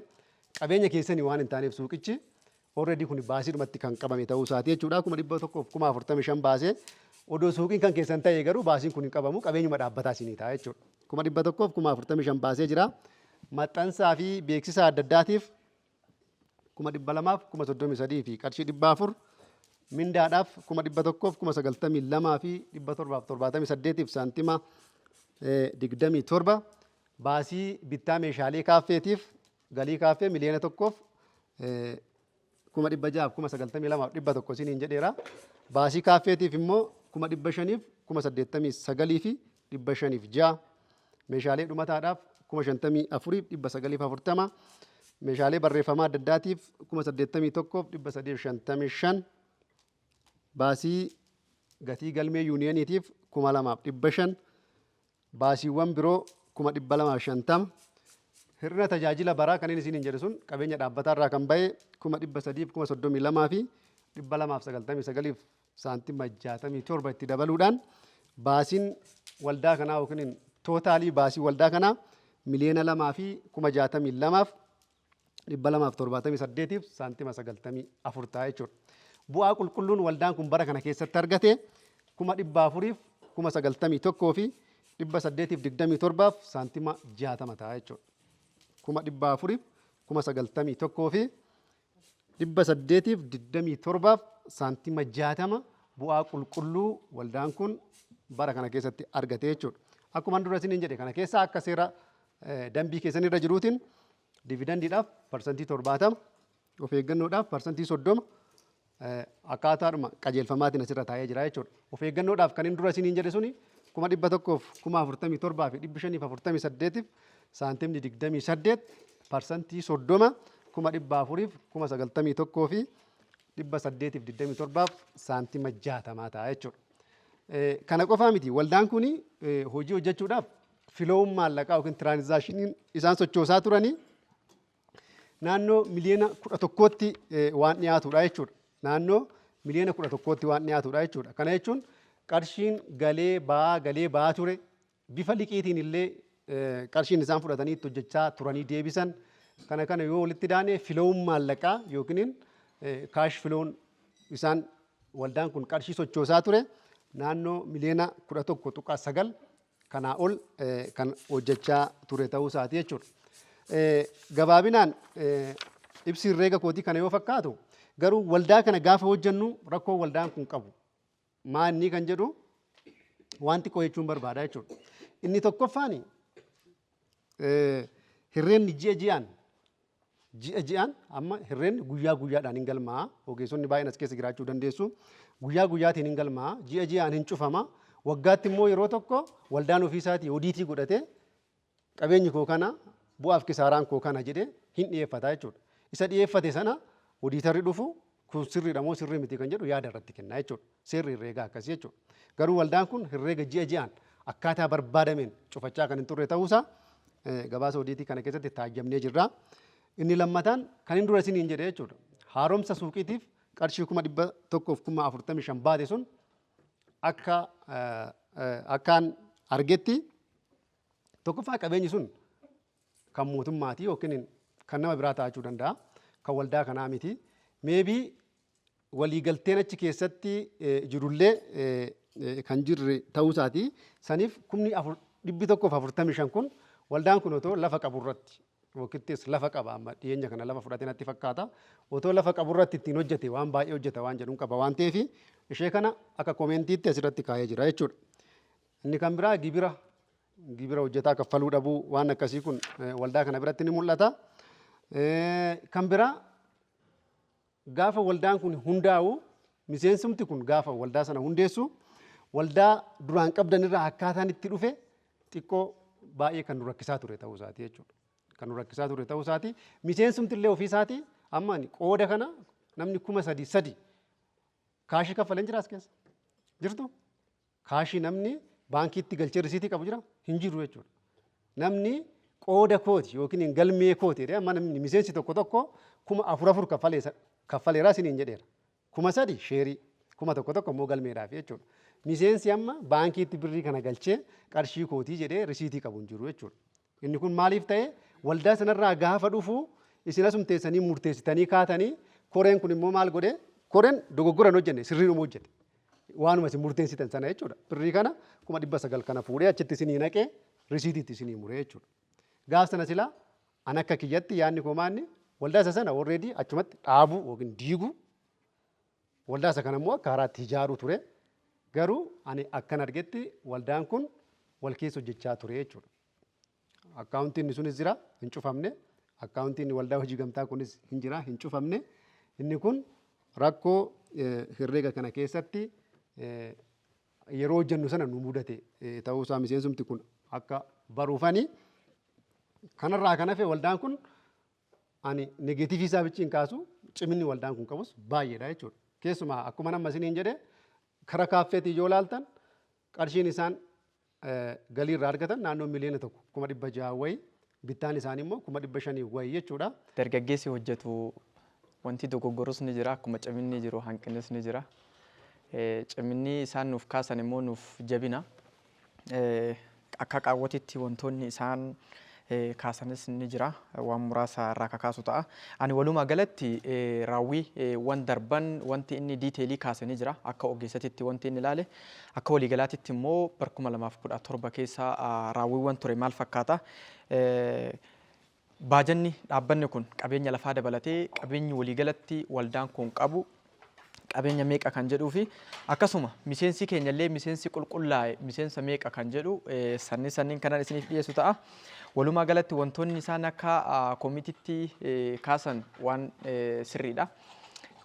qabeenya keessanii waan hin taaneef suuqichi already kun baasiidhumatti kan qabame ta'uu isaati jechuudha. 145,000 baasee. Odoo suuqiin kan keessan ta'e garuu baasiin kun hin qabamu, qabeenyuma dhaabbataa isinii ta'a jechuudha. 145,000 baasee jira. Maxxansaa fi beeksisa adda addaatiif 233,400 fi qarshii 400, mindaadhaaf 192,778 fi saantima 27, baasii bittaa meeshaalee kaaffeetiif galii kaaffee 1,692,100 isiniin jedheera. Baasii kaaffeetiif immoo 589,506, meeshaalee dhumataadhaaf 54,940, meeshaalee barreeffamaa adda addaatiif 81,355, baasii gatii galmee yuuniyeniitiif 2,500, baasiiwwan biroo 250,000, hir'ina tajaajila baraa kan inni isiniin jedhu sun qabeenya dhaabbataa irraa kan ba'e 332,299 saantima 67 itti dabaluudhaan baasiin waldaa kanaa yookiin total baasii waldaa kanaa 2,062,278f saantima 94 ta'a jechuudha. Bu'aa qulqulluun waldaan kun bara kana keessatti argate 491,827f saantima 60 ta'a jechuudha. 491,827f saantima 60 bu'aa qulqulluu waldaan kun bara kana keessatti argate jechuudha. Akkuma dura isiniin jedhe, kana keessa akka seera dambii keessan irra jiruutiin dividendiidhaaf 70%, of eeggannoodhaaf 30% akkaataadhuma qajeelfamaatiin asirra taa'ee jira jechuudha. Of eeggannoodhaaf kan inni dura isiniin jedhe suni 147,548f saantimni 28, 30% 491,827f saantima 60 ta'a jechuudha. Kana qofaa miti, waldaan kun hojii hojjechuudhaaf flowun maallaqaa yookiin transactioniin isaan sochoosaa turanii naannoo 11 miliyoonatti waan dhiyaatudha jechuudha. Naannoo 11 miliyoonatti waan dhiyaatudha jechuudha. Kana jechuun qarshiin galee ba'aa galee ba'aa ture, bifa liqiitiin illee qarshiin isaan fudhatanii itti hojjechaa turanii deebisan, kana kana yoo walitti daane, flowun maallaqaa yookiin cash flowun isaan waldaan kun qarshii sochoosaa ture naannoo 11.9 miliyoona kanaa ol kan hojjechaa ture ta'uu isaati jechuudha. Gabaabinaan ibsi herreega kootii kana yoo fakkaatu garuu, waldaa kana gaafa hojjennu rakkoo waldaan kun qabu maa inni kan jedhu waan xiqqoo jechuun barbaada jechuudha. Inni tokkoffaan, herreenni ji'a ji'aan, amma herreenni guyyaa guyyaadhaan hin galmaa'a. Ogeessonni baay'een as keessa jiraachuu dandeessu. Guyyaa guyyaatiin hin galmaa'a. Ji'a ji'aan hin cufama. Waggaatti immoo yeroo tokko waldaan ofiisaatii odiitii godhatee qabeenyi koo kana, bu'aaf kisaaraan koo kana jedhee hin dhiyeeffata jechuudha. Isa dhiyeeffate sana odiitarri dhufu kun sirriidha moo sirrii miti kan jedhu yaada irratti kenna jechuudha. Seerri herreegaa akkasii jechuudha. Garuu waldaan kun herreega ji'a ji'aan akkaataa barbaadameen cufachaa kan hin turre ta'uusaa gabaasa odiitii kana keessatti taajjabnee jirra. Inni lammataan kan hin dura isiniin jedhe jechuudha. Haaromsa suuqiitiif qarshii 145,000 baate sun akka akkaan argetti, tokkoffaa qabeenyi sun kan mootummaati yookiin kan nama biraa ta'achuu danda'a. Kan waldaa kanaa miti. Maybe waliigalteen achi keessatti jirullee kan jirre ta'uu isaati. Saniif 145,000 kun waldaan kun otoo lafa qaburratti, yookiin lafa qaba, amma dhiyeenya kana lafa fudhatee natti fakkaata. Otoo lafa qaburratti ittiin hojjete waan baay'ee hojjeta waan jedhuun qaba waan ta'eef, ishee kana akka commentiitti asirratti kaa'ee jira jechuudha. Inni kan biraa gibira hojjetaa kaffaluu dhabuu, waan akkasii kun waldaa kana biratti ni mul'ata. Kan biraa, gaafa waldaan kun hundaa'u, miseensumti kun gaafa waldaa sana hundeessu, waldaa duraan qabdan irraa akkaataan itti dhufe xiqqoo baay'ee kan nu rakkisaa ture ta'uu isaati jechuudha. Kan nu rakkisaa ture ta'uu isaati. Miseensumti illee ofii isaati amma ani qooda kana namni 3000 cash kaffaleen jira as keessa. Jirtu? Cash namni baankiitti galchee risiitii qabu jira? Hin jiru jechuudha. Namni qooda kooti yookiin galmee kooti jedhee amma namni miseensi tokko tokko 4000 afur kaffaleeraa isiniin jedheera. 3000 share, 1000 immoo galmeedhaaf jechuudha. Miseensi amma baankiitti birrii kana galchee qarshii kootii jedhee risiitii qabu hin jiru jechuudha. Inni kun maaliif ta'e? Waldaa sanarraa gaafa dhufu isin asum teessanii murteessitanii kaatanii, koreen kun immoo maal godhe? Koreen dogoggora hin hojjenne, sirriidhuma hojjete. Waanuma isin murteessitan sana jechuudha. Birrii kana 900,000 kana fuudhee achitti isinii naqee risiitiitti isinii muree jechuudha. Gaaf sana silaa an akka kiyyatti yaadni koo maanni waldaa isa sana already achumatti dhaabuu yookiin diiguu, waldaa isa kana immoo akka haaraatti ijaaruu ture. Garuu ani akkan argetti waldaan kun wal keessa hojjechaa ture jechuudha. Akkaawuntiin sunis jira, hin cufamne. Akkaawuntiin waldaa hojii gamtaa kunis hin jira, hin cufamne. Inni kun rakkoo herreega kana keessatti yeroo hojjennu sana nu mudate ta'uusaa miseensumti kun akka baruufani. Kanarraa kan hafe waldaan kun ani negative isaa bichi hin kaasu, ciminni waldaan kun qabus baay'eedha jechuudha. Keessumaa akkuma nama isiniin jedhe kara kaaffeetii yoo laaltan qarshiin isaan galii irraa argatan naannoo 1,600,000 wayii, bittaan isaanii immoo 500,000 wayii jechuudha. Dargaggeessi hojjetu wanti dogoggorus ni jira, akkuma ciminni jiru hanqinnis ni jira. Ciminni isaan nuuf kaasan immoo nuuf jabina. Akka qaawwatitti wantoonni isaan kaasanis ni jira, waan muraasa irraa kakaasu ta'a. Ani walumaa galatti raawwii wan darban wanti inni detail kaase ni jira, akka ogeessatitti wanti inni ilaale. Akka waliigalaatitti immoo bara 2017 keessa raawwiiwwan ture maal fakkaata? Baajanni dhaabbanni kun qabeenya lafaa dabalatee qabeenyi waliigalatti waldaan kun qabu qabeenya meeqa kan jedhuu fi akkasuma miseensi keenya illee miseensi qulqullaa'e miseensa meeqa kan jedhu sanni sanniin kanan isiniif dhiyeessu ta'a. Walumaa galatti wantoonni isaan akka koomitiitti kaasan waan sirriidha.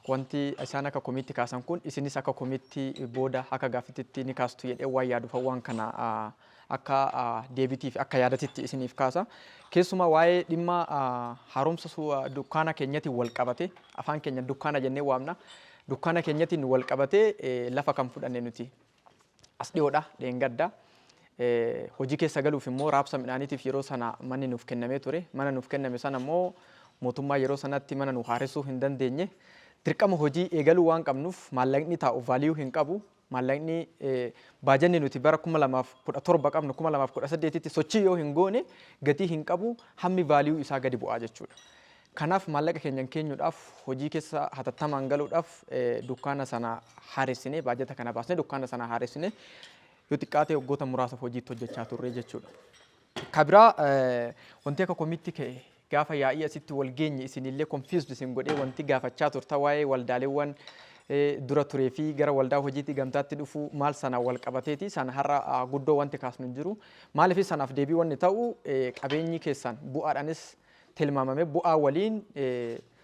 Wanti isaan akka komiitti kaasan kun isinis akka komiitti booda akka gaaffiitti ni kaastu jedhee waan yaaduuf waan kana akka deebitii fi akka yaadatitti isiniif kaasa. Keessumaa waa'ee dhimma haaromsa dukkaana keenyatiin wal qabate, afaan keenya dukkaana jennee waamna. Dukkaana keenyatiin wal qabate lafa kan fudhanne nuti as dhiyoodha, dheengadda. Hojii keessa galuuf immoo raabsa midhaaniitiif yeroo sana manni nuuf kennamee ture. Mana nuuf kenname sana immoo mootummaa yeroo sanatti mana nu haaressuu hin dandeenye. Dirqama hojii eegaluu waan qabnuuf maallaqni taa'u value hin qabu. Maallaqni baajanni nuti bara 2017 qabnu 2018tti sochii yoo hin goone gatii hin qabu, hammi value isaa gadi bu'aa jechuudha. Kanaaf maallaqa keenya keenyuudhaaf, hojii keessa hatattamaan galuudhaaf dukkaana sana haaressinee, baajata kana baasnee dukkaana sana haaressinee yoo xiqqaate waggoota muraasaaf hojiitti hojjechaa turre jechuudha. Kabiraa wanti akka komiitti ka'e, gaafa yaa'ii asitti wal geenye isinillee confused isin godhee wanti gaafachaa turta, waa'ee waldaaleewwan dura turee fi gara waldaa hojiitti gamtaatti dhufu maal sana wal qabateeti. Sana har'a guddoo wanti kaasnu hin jiru. Maaliif sanaaf deebii wanni ta'u qabeenyi keessan bu'aadhaanis tilmaamame, bu'aa waliin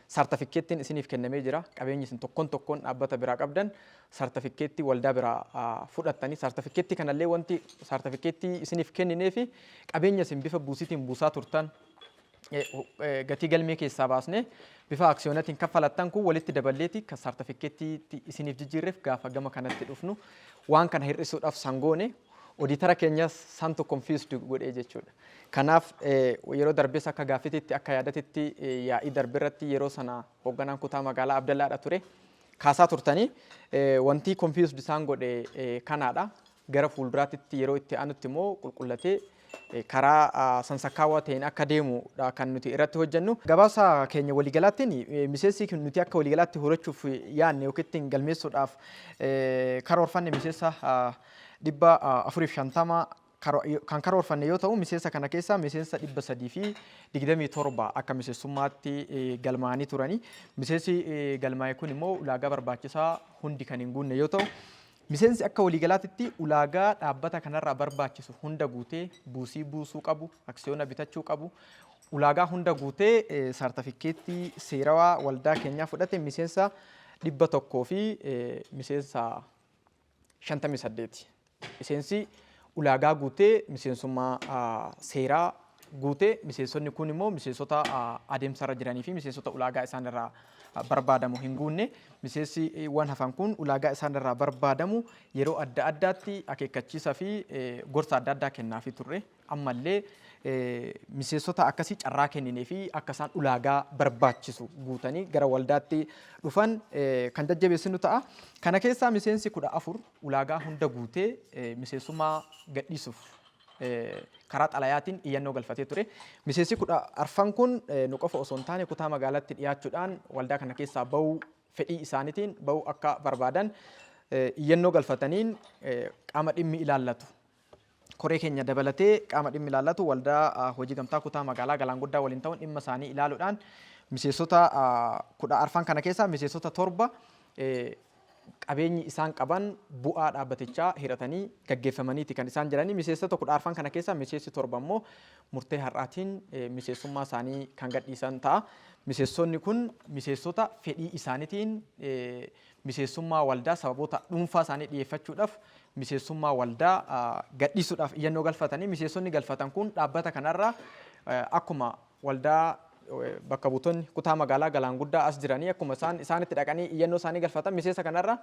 saartafikkeettiin isiniif kennamee jira. Qabeenyi isin tokkoon tokkoon dhaabbata biraa qabdan saartafikkeettii waldaa biraa fudhattanii, saartafikkeettii kanallee wanti saartafikkeettii isiniif kenninee fi qabeenya isin bifa buusiitiin buusaa turtan gatii galmee keessaa baasnee bifa aksiyoonatiin kaffalattan kun walitti daballeeti kan saartafikkeettii isiniif jijjiirreef. Gaafa gama kanatti dhufnu waan kana hir'isuudhaaf sangoone odiitara keenyas santu confused godhee jechuudha. Kanaaf yeroo darbes akka gaaffititti, akka yaadatitti yaa'ii darbe irratti yeroo sana hoogganaan kutaa magaalaa Abdallaadha ture. Kaasaa turtanii wanti confused isaan godhe kanaadha. Gara fuulduraatti yeroo itti aanutti immoo qulqullatee karaa sansakkaawaa ta'een akka deemudha kan nuti irratti hojjennu. Gabaasa keenya waliigalaattiin miseensi nuti akka waliigalaatti horachuuf yaadne yookiin ittiin galmeessuudhaaf karoorfanne miseensa 450 kan karoorfanne yoo ta'u, miseensa kana keessaa miseensa 327 akka miseensummaatti galmaa'anii turani. Miseensi galmaa'e kun immoo ulaagaa barbaachisaa hundi kan hin guunne yoo ta'u, miseensi akka waliigalaatitti ulaagaa dhaabbata kanarraa barbaachisu hunda guutee, buusii buusuu qabu, aksiyoona bitachuu qabu, ulaagaa hunda guutee saartafikkeettii seerawaa waldaa keenyaa fudhate miseensa 100 fi miseensa 58. Miseensi ulaagaa guutee miseensummaa seeraa guutee, miseensonni kun immoo miseensota adeemsarra jiranii fi miseensota ulaagaa isaan irraa barbaadamu hin guunne. Miseensi waan hafan kun ulaagaa isaan irraa barbaadamu yeroo adda addaatti akeekkachiisa fi gorsa adda addaa kennaafii turre. Ammallee miseensota akkasii carraa kenninee fi akka isaan ulaagaa barbaachisu guutanii gara waldaatti dhufan kan jajjabeessinu ta'a. Kana keessaa miseensi 14 ulaagaa hunda guutee miseensummaa gadhiisuuf karaa xalayaatiin iyyannoo galfatee ture. Miseensi 14 kun nu qofa osoo hin taane kutaa magaalaatti dhiyaachuudhaan waldaa kana keessaa bahuu, fedhii isaaniitiin bahuu akka barbaadan iyyannoo galfataniin qaama dhimmi ilaallatu koree keenya dabalatee qaama dhimmi ilaallatu waldaa hojii gamtaa kutaa magaalaa Galaan Guddaa waliin ta'uun dhimma isaanii ilaaluudhaan miseensota 14 kana keessaa miseensota 7 qabeenyi isaan qaban bu'aa dhaabbatichaa hiratanii gaggeeffamaniiti kan isaan jiranii. Miseensota 14 kana keessaa miseensi 7 immoo murtee har'aatiin miseensummaa isaanii kan gadhiisan ta'a. Miseensonni kun miseensota fedhii isaaniitiin miseensummaa waldaa sababoota dhuunfaa isaanii dhiyeeffachuudhaaf miseensummaa waldaa gadhiisuudhaaf iyyannoo galfatanii, miseensonni galfatan kun dhaabbata kanarraa akkuma waldaa bakka buutonni kutaa magaalaa Galaan Guddaa as jiranii akkuma isaan isaanitti dhaqanii iyyannoo isaanii galfatan, miseensa kanarra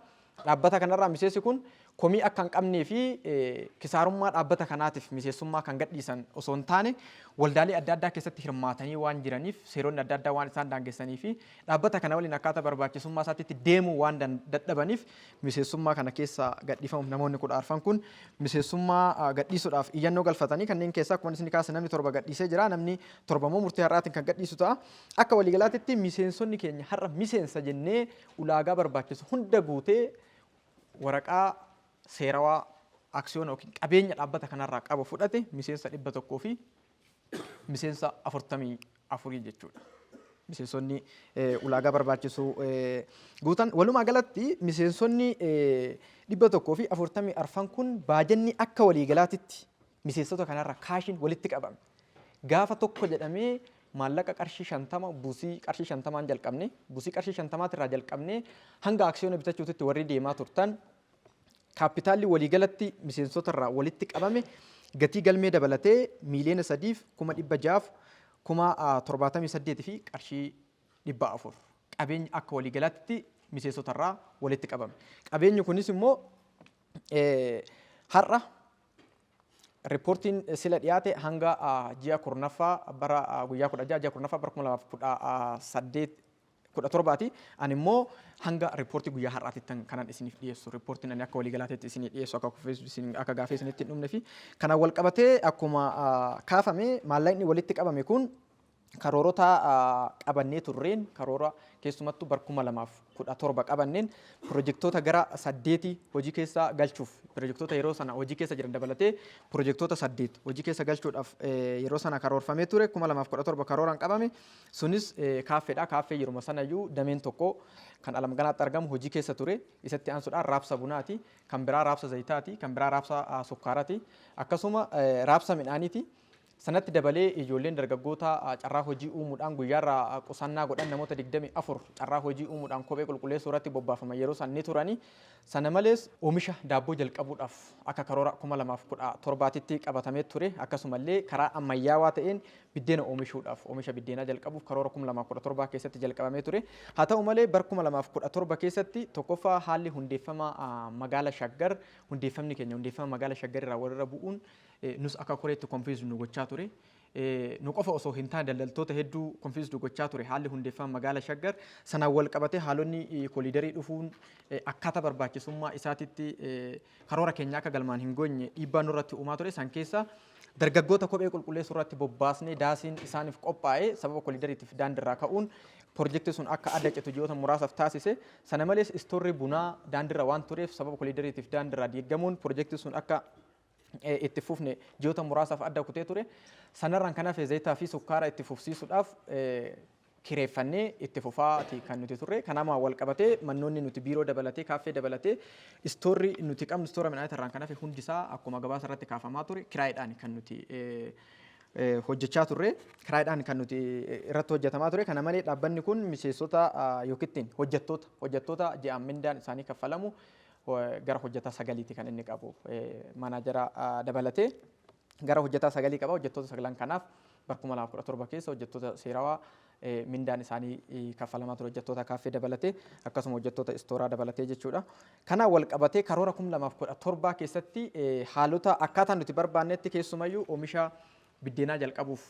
dhaabbata kanarraa miseensi kun komii akka hin qabnee fi kisaarummaa dhaabbata kanaatiif miseensummaa kan gadhiisan osoo hin taane, waldaalee adda addaa keessatti hirmaatanii waan jiraniif, seeronni adda addaa waan isaan daangessanii fi dhaabbata kana waliin akkaataa barbaachisummaa isaatitti deemuu waan dadhabaniif miseensummaa kana keessa gadhiifamuuf namoonni 14 kun miseensummaa gadhiisuudhaaf iyyannoo galfatanii, kanneen keessaa akkuma isin kaase namni 7 gadhiisee jira. Namni 7 immoo murtee har'aatiin kan gadhiisu ta'a. Akka waliigalaatitti miseensonni keenya har'a miseensa jennee ulaagaa barbaachisu hunda guutee waraqaa seerawaa aksiyoona yookiin qabeenya dhaabbata kanarraa qabu fudhate miseensa 100 fi miseensa 44 jechuudha. Miseensonni ulaagaa barbaachisu guutan. Walumaa galatti miseensonni 144 kun baajanni akka waliigalaatitti miseensota kanarra kaashiin walitti qabame. Gaafa tokko jedhamee maallaqa qarshii 50, buusii qarshii 50n jalqabne, buusii qarshii 50 irraa jalqabne hanga aksiyoona bitachuutitti warri deemaa turtan, kaappitaalli waliigalatti miseensota irraa walitti qabame gatii galmee dabalatee 3,678,000 fi qarshii 400 qabeenya akka waliigalaatti miseensota irraa walitti qabame. Qabeenyi kunis immoo har'a riippoortiin sila dhiyaate hanga ji'a 10ffaa bara guyyaa 16 ji'a 10ffaa bara 2018 17ti. Ani immoo hanga riippoortii guyyaa har'aatitti kanan isiniif dhiyeessu. Riippoortiin ani akka waliigalaatitti isinii dhiyeessu akka kufee akka gaafee isinitti hin dhumne fi kana wal qabatee akkuma kaafame maallaqni walitti qabame kun karoorota qabannee turreen, karoora keessumattuu bara 2017 qabanneen pirojektoota gara saddeeti hojii keessa galchuuf, pirojektoota yeroo sana hojii keessa jiran dabalatee pirojektoota 8 hojii keessa galchuudhaaf yeroo sana karoorfamee ture. 2017 karooraan qabame sunis kaaffeedha. Kaaffee yeruma sanayyuu dameen tokko kan Alamganaatti argamu hojii keessa ture. Isatti aansuudhaan raabsa bunaati. Kan biraa raabsa zayitaati. Kan biraa raabsa sukkaaraati. Akkasuma raabsa midhaaniiti. Sanatti dabalee ijoolleen dargaggoota carraa hojii uumuudhaan guyyaarraa qusannaa godhan namoota 24 carraa hojii uumuudhaan kophee qulqulleessuu irratti bobbaafaman yeroo san ni turani. Sana malees oomisha daabboo jalqabuudhaaf akka karoora 2017tti qabatamee ture. Akkasumallee karaa ammayyaawaa ta'een biddeena oomishuudhaaf, oomisha biddeenaa jalqabuuf karoora 2017 keessatti jalqabamee ture. Haa ta'u malee bara 2017 keessatti tokkoffaa haalli hundeeffama magaala Shaggar, hundeeffamni keenya hundeeffama magaala Shaggar irraa walirra bu'uun nus akka koreetti confused nu gochaa ture. Nu qofa osoo hin taane daldaltoota hedduu confused gochaa ture haalli hundeeffama magaala Shaggar. Sanaan wal qabatee haalonni koliidarii dhufuun akkaataa barbaachisummaa isaatitti karoora keenya akka galmaan hin goonye dhiibbaa nurratti uumaa ture. San keessa dargaggoota kophee qulqulleessuu irratti bobbaasnee daasiin isaaniif qophaa'e sababa koliidariitiif daandiirraa ka'uun pirojektii sun akka adda citu ji'oota muraasaaf taasise. Sana malees istoorri bunaa daandiirra waan tureef sababa koliidariitiif daandiirraa diigamuun pirojektii sun akka itti fufne ji'oota muraasaaf adda kutee ture. Sanarraan kan hafe zayitaa fi sukkaara itti fufsiisuudhaaf kireeffannee itti fufaati kan nuti turre. Kanaamaa wal qabatee mannoonni nuti biiroo dabalatee, kaaffee dabalatee, istoorri nuti qabnu, istoora midhaanii irraan kan hafe hundisaa akkuma gabaasa irratti kaafamaa ture kiraayiidhaan kan nuti hojjechaa turre. Kiraayiidhaan kan nuti irratti hojjetamaa ture. Kana malee dhaabbanni kun miseensota yookiin hojjettoota ji'aan mindaan isaanii kaffalamu gara hojjetaa 9ti kan inni qabu. Manaajara dabalatee gara hojjetaa 9 qaba. Hojjettoota 9 kanaaf bara 2017 keessa hojjettoota seerawaa mindaan isaanii kaffalamaa ture, hojjettoota kaaffee dabalatee akkasuma hojjettoota istooraa dabalatee jechuudha. Kanaan wal qabatee karoora 2017 keessatti haalota akkaataa nuti barbaannetti keessumayyuu oomisha biddeenaa jalqabuuf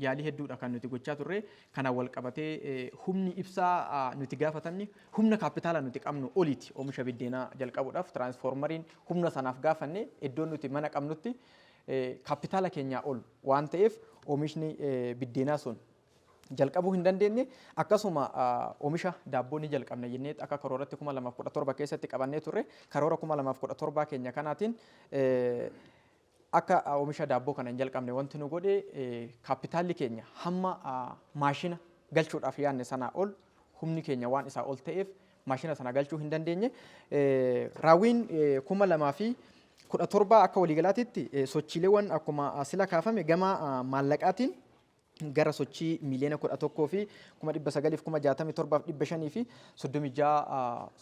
yaalii hedduudha kan nuti gochaa turre. Kanaan wal qabatee humni ibsaa nuti gaafatamni humna kaapitaala nuti qabnu oliiti. Oomisha biddeenaa jalqabuudhaaf tiraansfoormariin humna sanaaf gaafanne iddoon nuti mana qabnutti kaapitaala keenyaa ol waan ta'eef oomishni biddeenaa sun Jalqabuu hin dandeenye. Akkasuma oomisha daabboo ni jalqabna jennee akka karooratti 2017 keessatti qabannee turre. Karoora 2017 keenya kanaatiin akka oomisha daabboo kana hin jalqabne wanti nu godhe, kaappitaalli keenya hamma maashina galchuudhaaf yaadne sanaa ol, humni keenya waan isaa ol ta'eef maashina sana galchuu hin dandeenye. Raawwiin 2017 akka waliigalaatitti sochiileewwan akkuma sila kaafame gama maallaqaatiin gara sochii 11,967,536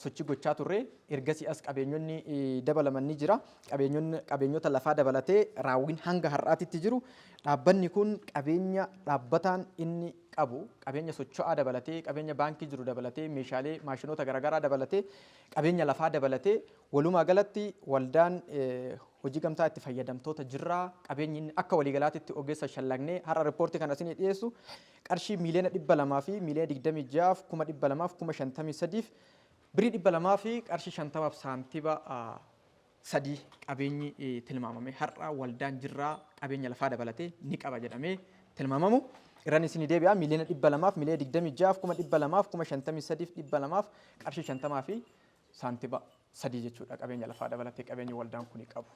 sochii gochaa turre. Ergasii as qabeenyonni dabalaman ni jira. Qabeenyota lafaa dabalatee raawwiin hanga har'aatitti jiru, dhaabbanni kun qabeenya dhaabbataan inni qabu, qabeenya socho'aa dabalatee, qabeenya baankii jiru dabalatee, meeshaalee maashinoota garaagaraa dabalatee, qabeenya lafaa dabalatee, walumaa galatti Waldaan Hojii Gamtaa Itti Fayyadamtoota Jirraa qabeenyi inni akka waliigalaatitti ogeessa shallagnee har'a riippoortii kana isinii dhiyeessu qarshii 226,200,053 birrii 200 fi qarshii 50f saantiba 3 qabeenyi tilmaamame har'a Waldaan Jirraa qabeenya lafaa dabalatee ni qaba jedhamee tilmaamamu. Irraan isinii deebi'a: 226,253,200 qarshii 50 fi saantiba 3 jechuudha, qabeenya lafaa dabalatee qabeenyi waldaan kuni qabu.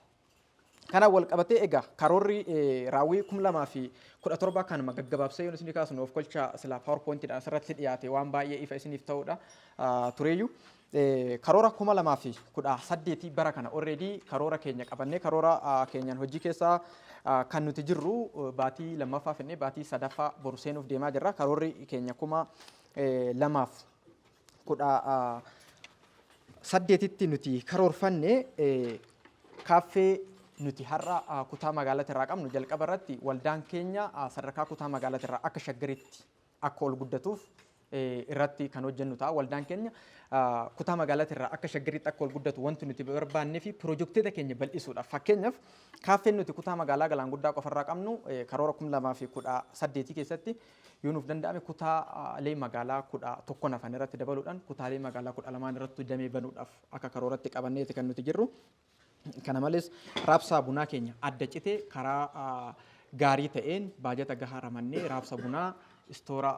Kanaan wal qabatee egaa karoorri raawwii 2017 kanuma gaggabaabsee yoon isinii kaasnu of kolcha, silaa PowerPointiidhaan asirratti dhiyaate waan baay'ee ifa isiniif ta'uudha tureeyyu. Karoora 2018 bara kana already karoora keenya qabannee, karoora keenyaan hojii keessa kan nuti jirru, baatii lammaffaa finnee baatii sadaffaa boru seenuuf deemaa jirra. Karoorri keenya 2018tti nuti karoorfanne, kaaffee nuti har'a kutaa magaalaa irraa qabnu, jalqaba irratti waldaan keenya sadarkaa kutaa magaalaa irraa akka Shaggaritti akka ol guddatuuf irratti kan hojjennu ta'a. Waldaan keenya kutaa magaalaa irraa akka Shaggaritti akka ol guddatu wanti nuti barbaannee fi piroojektota keenya bal'isuudhaaf, fakkeenyaaf kaaffeen nuti kutaa magaalaa Galaan Guddaa qofarraa qabnu, karoora 2018 keessatti yoo nuuf danda'ame kutaalee magaalaa 11 hafan irratti dabaluudhaan kutaalee magaalaa 12 irratti damee banuudhaaf akka karooratti qabanneeti kan nuti jirru. Kana malees raabsaa bunaa keenya adda citee karaa gaarii ta'een baajata gahaa ramannee raabsa bunaa istoora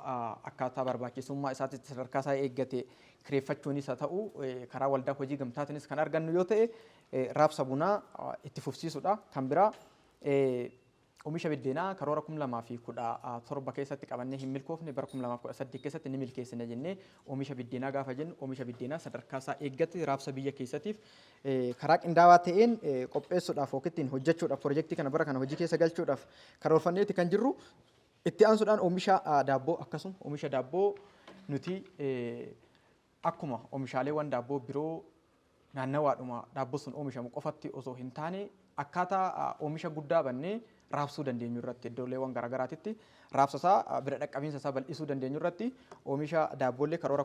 akkaataa barbaachisummaa isaatti sadarkaa isaa eeggate kireeffachuunis haa ta'u, karaa waldaa hojii gamtaatiinis kan argannu yoo ta'e, raabsa bunaa itti fufsiisuudha. Kan biraa oomisha biddeenaa karoora 2017 keessatti qabannee hin milkoofne, bara 2018 keessatti ni milkeessina jennee, oomisha biddeenaa gaafa jennu oomisha biddeenaa sadarkaa isaa eeggate raabsa biyya keessatiif karaa qindaawaa ta'een qopheessuudhaaf yookiin ittiin hojjechuudhaaf pirojektii kana bara kana hojii keessa galchuudhaaf karoorfanneeti kan jirru. Itti aansuudhaan oomisha daabboo, akkasuma oomisha daabboo nuti akkuma oomishaaleewwan daabboo biroo naannawaadhuma daabboo sun oomishamu qofatti osoo hin taane, akkaataa oomisha guddaa bannee raabsuu dandeenyu irratti, iddooleewwan garaagaraatitti raabsa isaa bira dhaqqabiinsa isaa bal'isuu dandeenyu irratti oomisha daabboollee karoora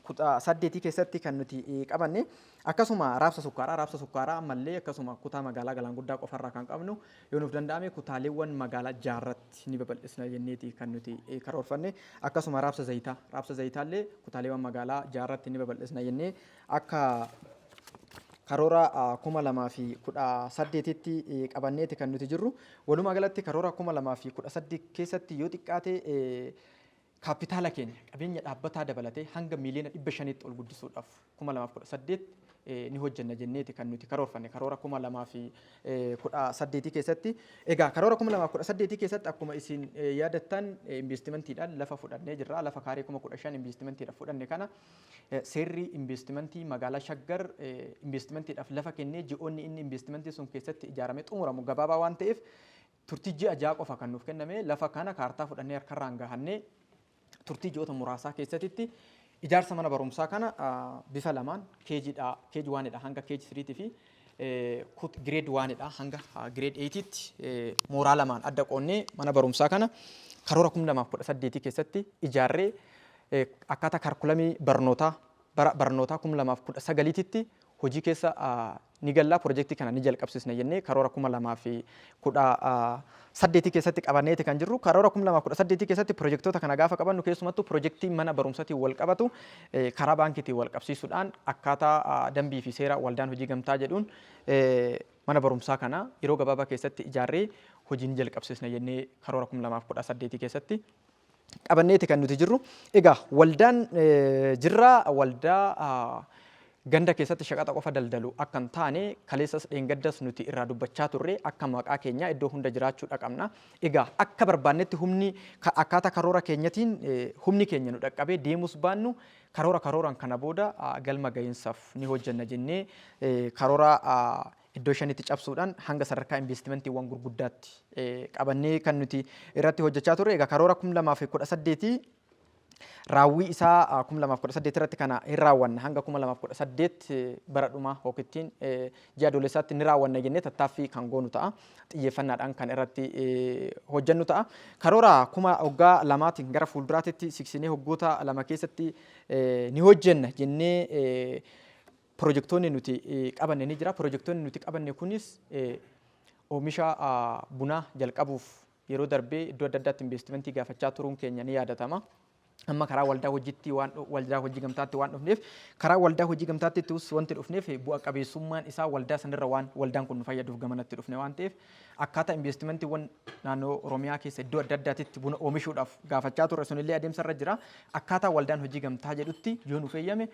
2018 keessatti kan nuti qabanne. Akkasuma raabsa sukkaaraa ammallee akkasuma kutaa magaalaa Galaan Guddaa qofarraa kan qabnu, yoo nuuf danda'ame kutaaleewwan magaalaa jaarratti ni babal'isna jenneeti kan nuti karoorfanne. Akkasuma raabsa zayitaallee kutaaleewwan magaalaa jaarratti ni babal'isna jennee akka karoora 2018tti qabanneeti kan nuti jirru. Walumaa galatti karoora 2018 keessatti yoo xiqqaate kaapitaala keenya qabeenya dhaabbataa dabalatee hanga 500,000tti ol guddisuudhaaf 2018 ni hojjenna jenneeti kan nuti karoorfanne karoora 2018 keessatti. Egaa karoora 2018 keessatti akkuma isin yaadattan investimentiidhaan lafa fudhannee jirra. Lafa kaaree 15,000 investimentiidhaaf fudhanne kana, seerri investimentii magaalaa Shaggar investimentiidhaaf lafa kennee ji'oonni inni investimentii sun keessatti ijaaramee xumuramu gabaabaa waan ta'eef, turtii ji'a 6 qofa kan nuuf kenname. Lafa kana kaartaa fudhannee harkarraan gahannee turtii ji'oota muraasaa keessatti ijaarsa mana barumsaa kana bifa lamaan, KGdha, KG 1dha hanga KG 3 fi grade 1dha hanga grade 8tti, mooraa lamaan adda qoonnee mana barumsaa kana karoora 2018 keessatti ijaarree akkaataa kaarkulamii barnootaa bara barnootaa 2019tti hojii keessa ni gallaa, pirojektii kana ni jalqabsiisna jennee karoora 2018 keessatti qabanneeti kan jirru. Karoora 2018 keessatti pirojektoota kana gaafa qabannu, keessumattuu pirojektii mana barumsatiin wal qabatu karaa baankiitiin wal qabsiisuudhaan akkaataa dambii fi seera waldaan hojii gamtaa jedhuun mana barumsaa kana yeroo gabaabaa keessatti ijaarree hojii ni jalqabsiisna jennee karoora 2018 keessatti qabanneeti kan nuti jirru. Egaa waldaan Jirraa waldaa ganda keessatti shaqaxa qofa daldalu akka hin taane kaleessas dheengaddas nuti irraa dubbachaa turre. Akka maqaa keenyaa iddoo hunda jiraachuudha qabna. Egaa akka barbaannetti humni akkaataa karoora keenyatiin humni keenya nu dhaqqabee deemus baannu, karoora karooraan kana booda galma gahiinsaaf ni hojjenna jennee karoora iddoo shanitti cabsuudhaan hanga sadarkaa investimentiiwwan gurguddaatti qabannee kan nuti irratti hojjechaa turre. Egaa karoora 2018 raawwii isaa 2018 irratti kana hin raawwanna, hanga 2018 bara dhumaa hookittiin ji'a Adoolessaatti ni raawwanna jennee tattaaffii kan goonu ta'a. Xiyyeeffannaadhaan kan irratti hojjennu ta'a. Karoora kuma waggaa lamaatiin gara fuulduraatitti siksinee waggoota 2 keessatti ni hojjenna jennee pirojektoonni nuti qabanne ni jira. Pirojektoonni nuti qabanne kunis oomisha bunaa jalqabuuf yeroo darbee iddoo adda addaatti investimentii gaafachaa turuun keenya ni yaadatama. Amma karaa waldaa hojiitti waan waldaa hojii gamtaatti waan dhufneef, karaa waldaa hojii gamtaatti wanti dhufneef bu'a qabeessummaan isaa waldaa sanirra waan waldaan kun nu fayyaduuf gamanatti dhufne waan ta'eef, akkaataa investimentiiwwan naannoo Oromiyaa keessa iddoo adda addaatitti buna oomishuudhaaf gaafachaa turre sunillee adeemsa irra jira. Akkaataa waldaan hojii gamtaa jedhutti yoo nu fayyame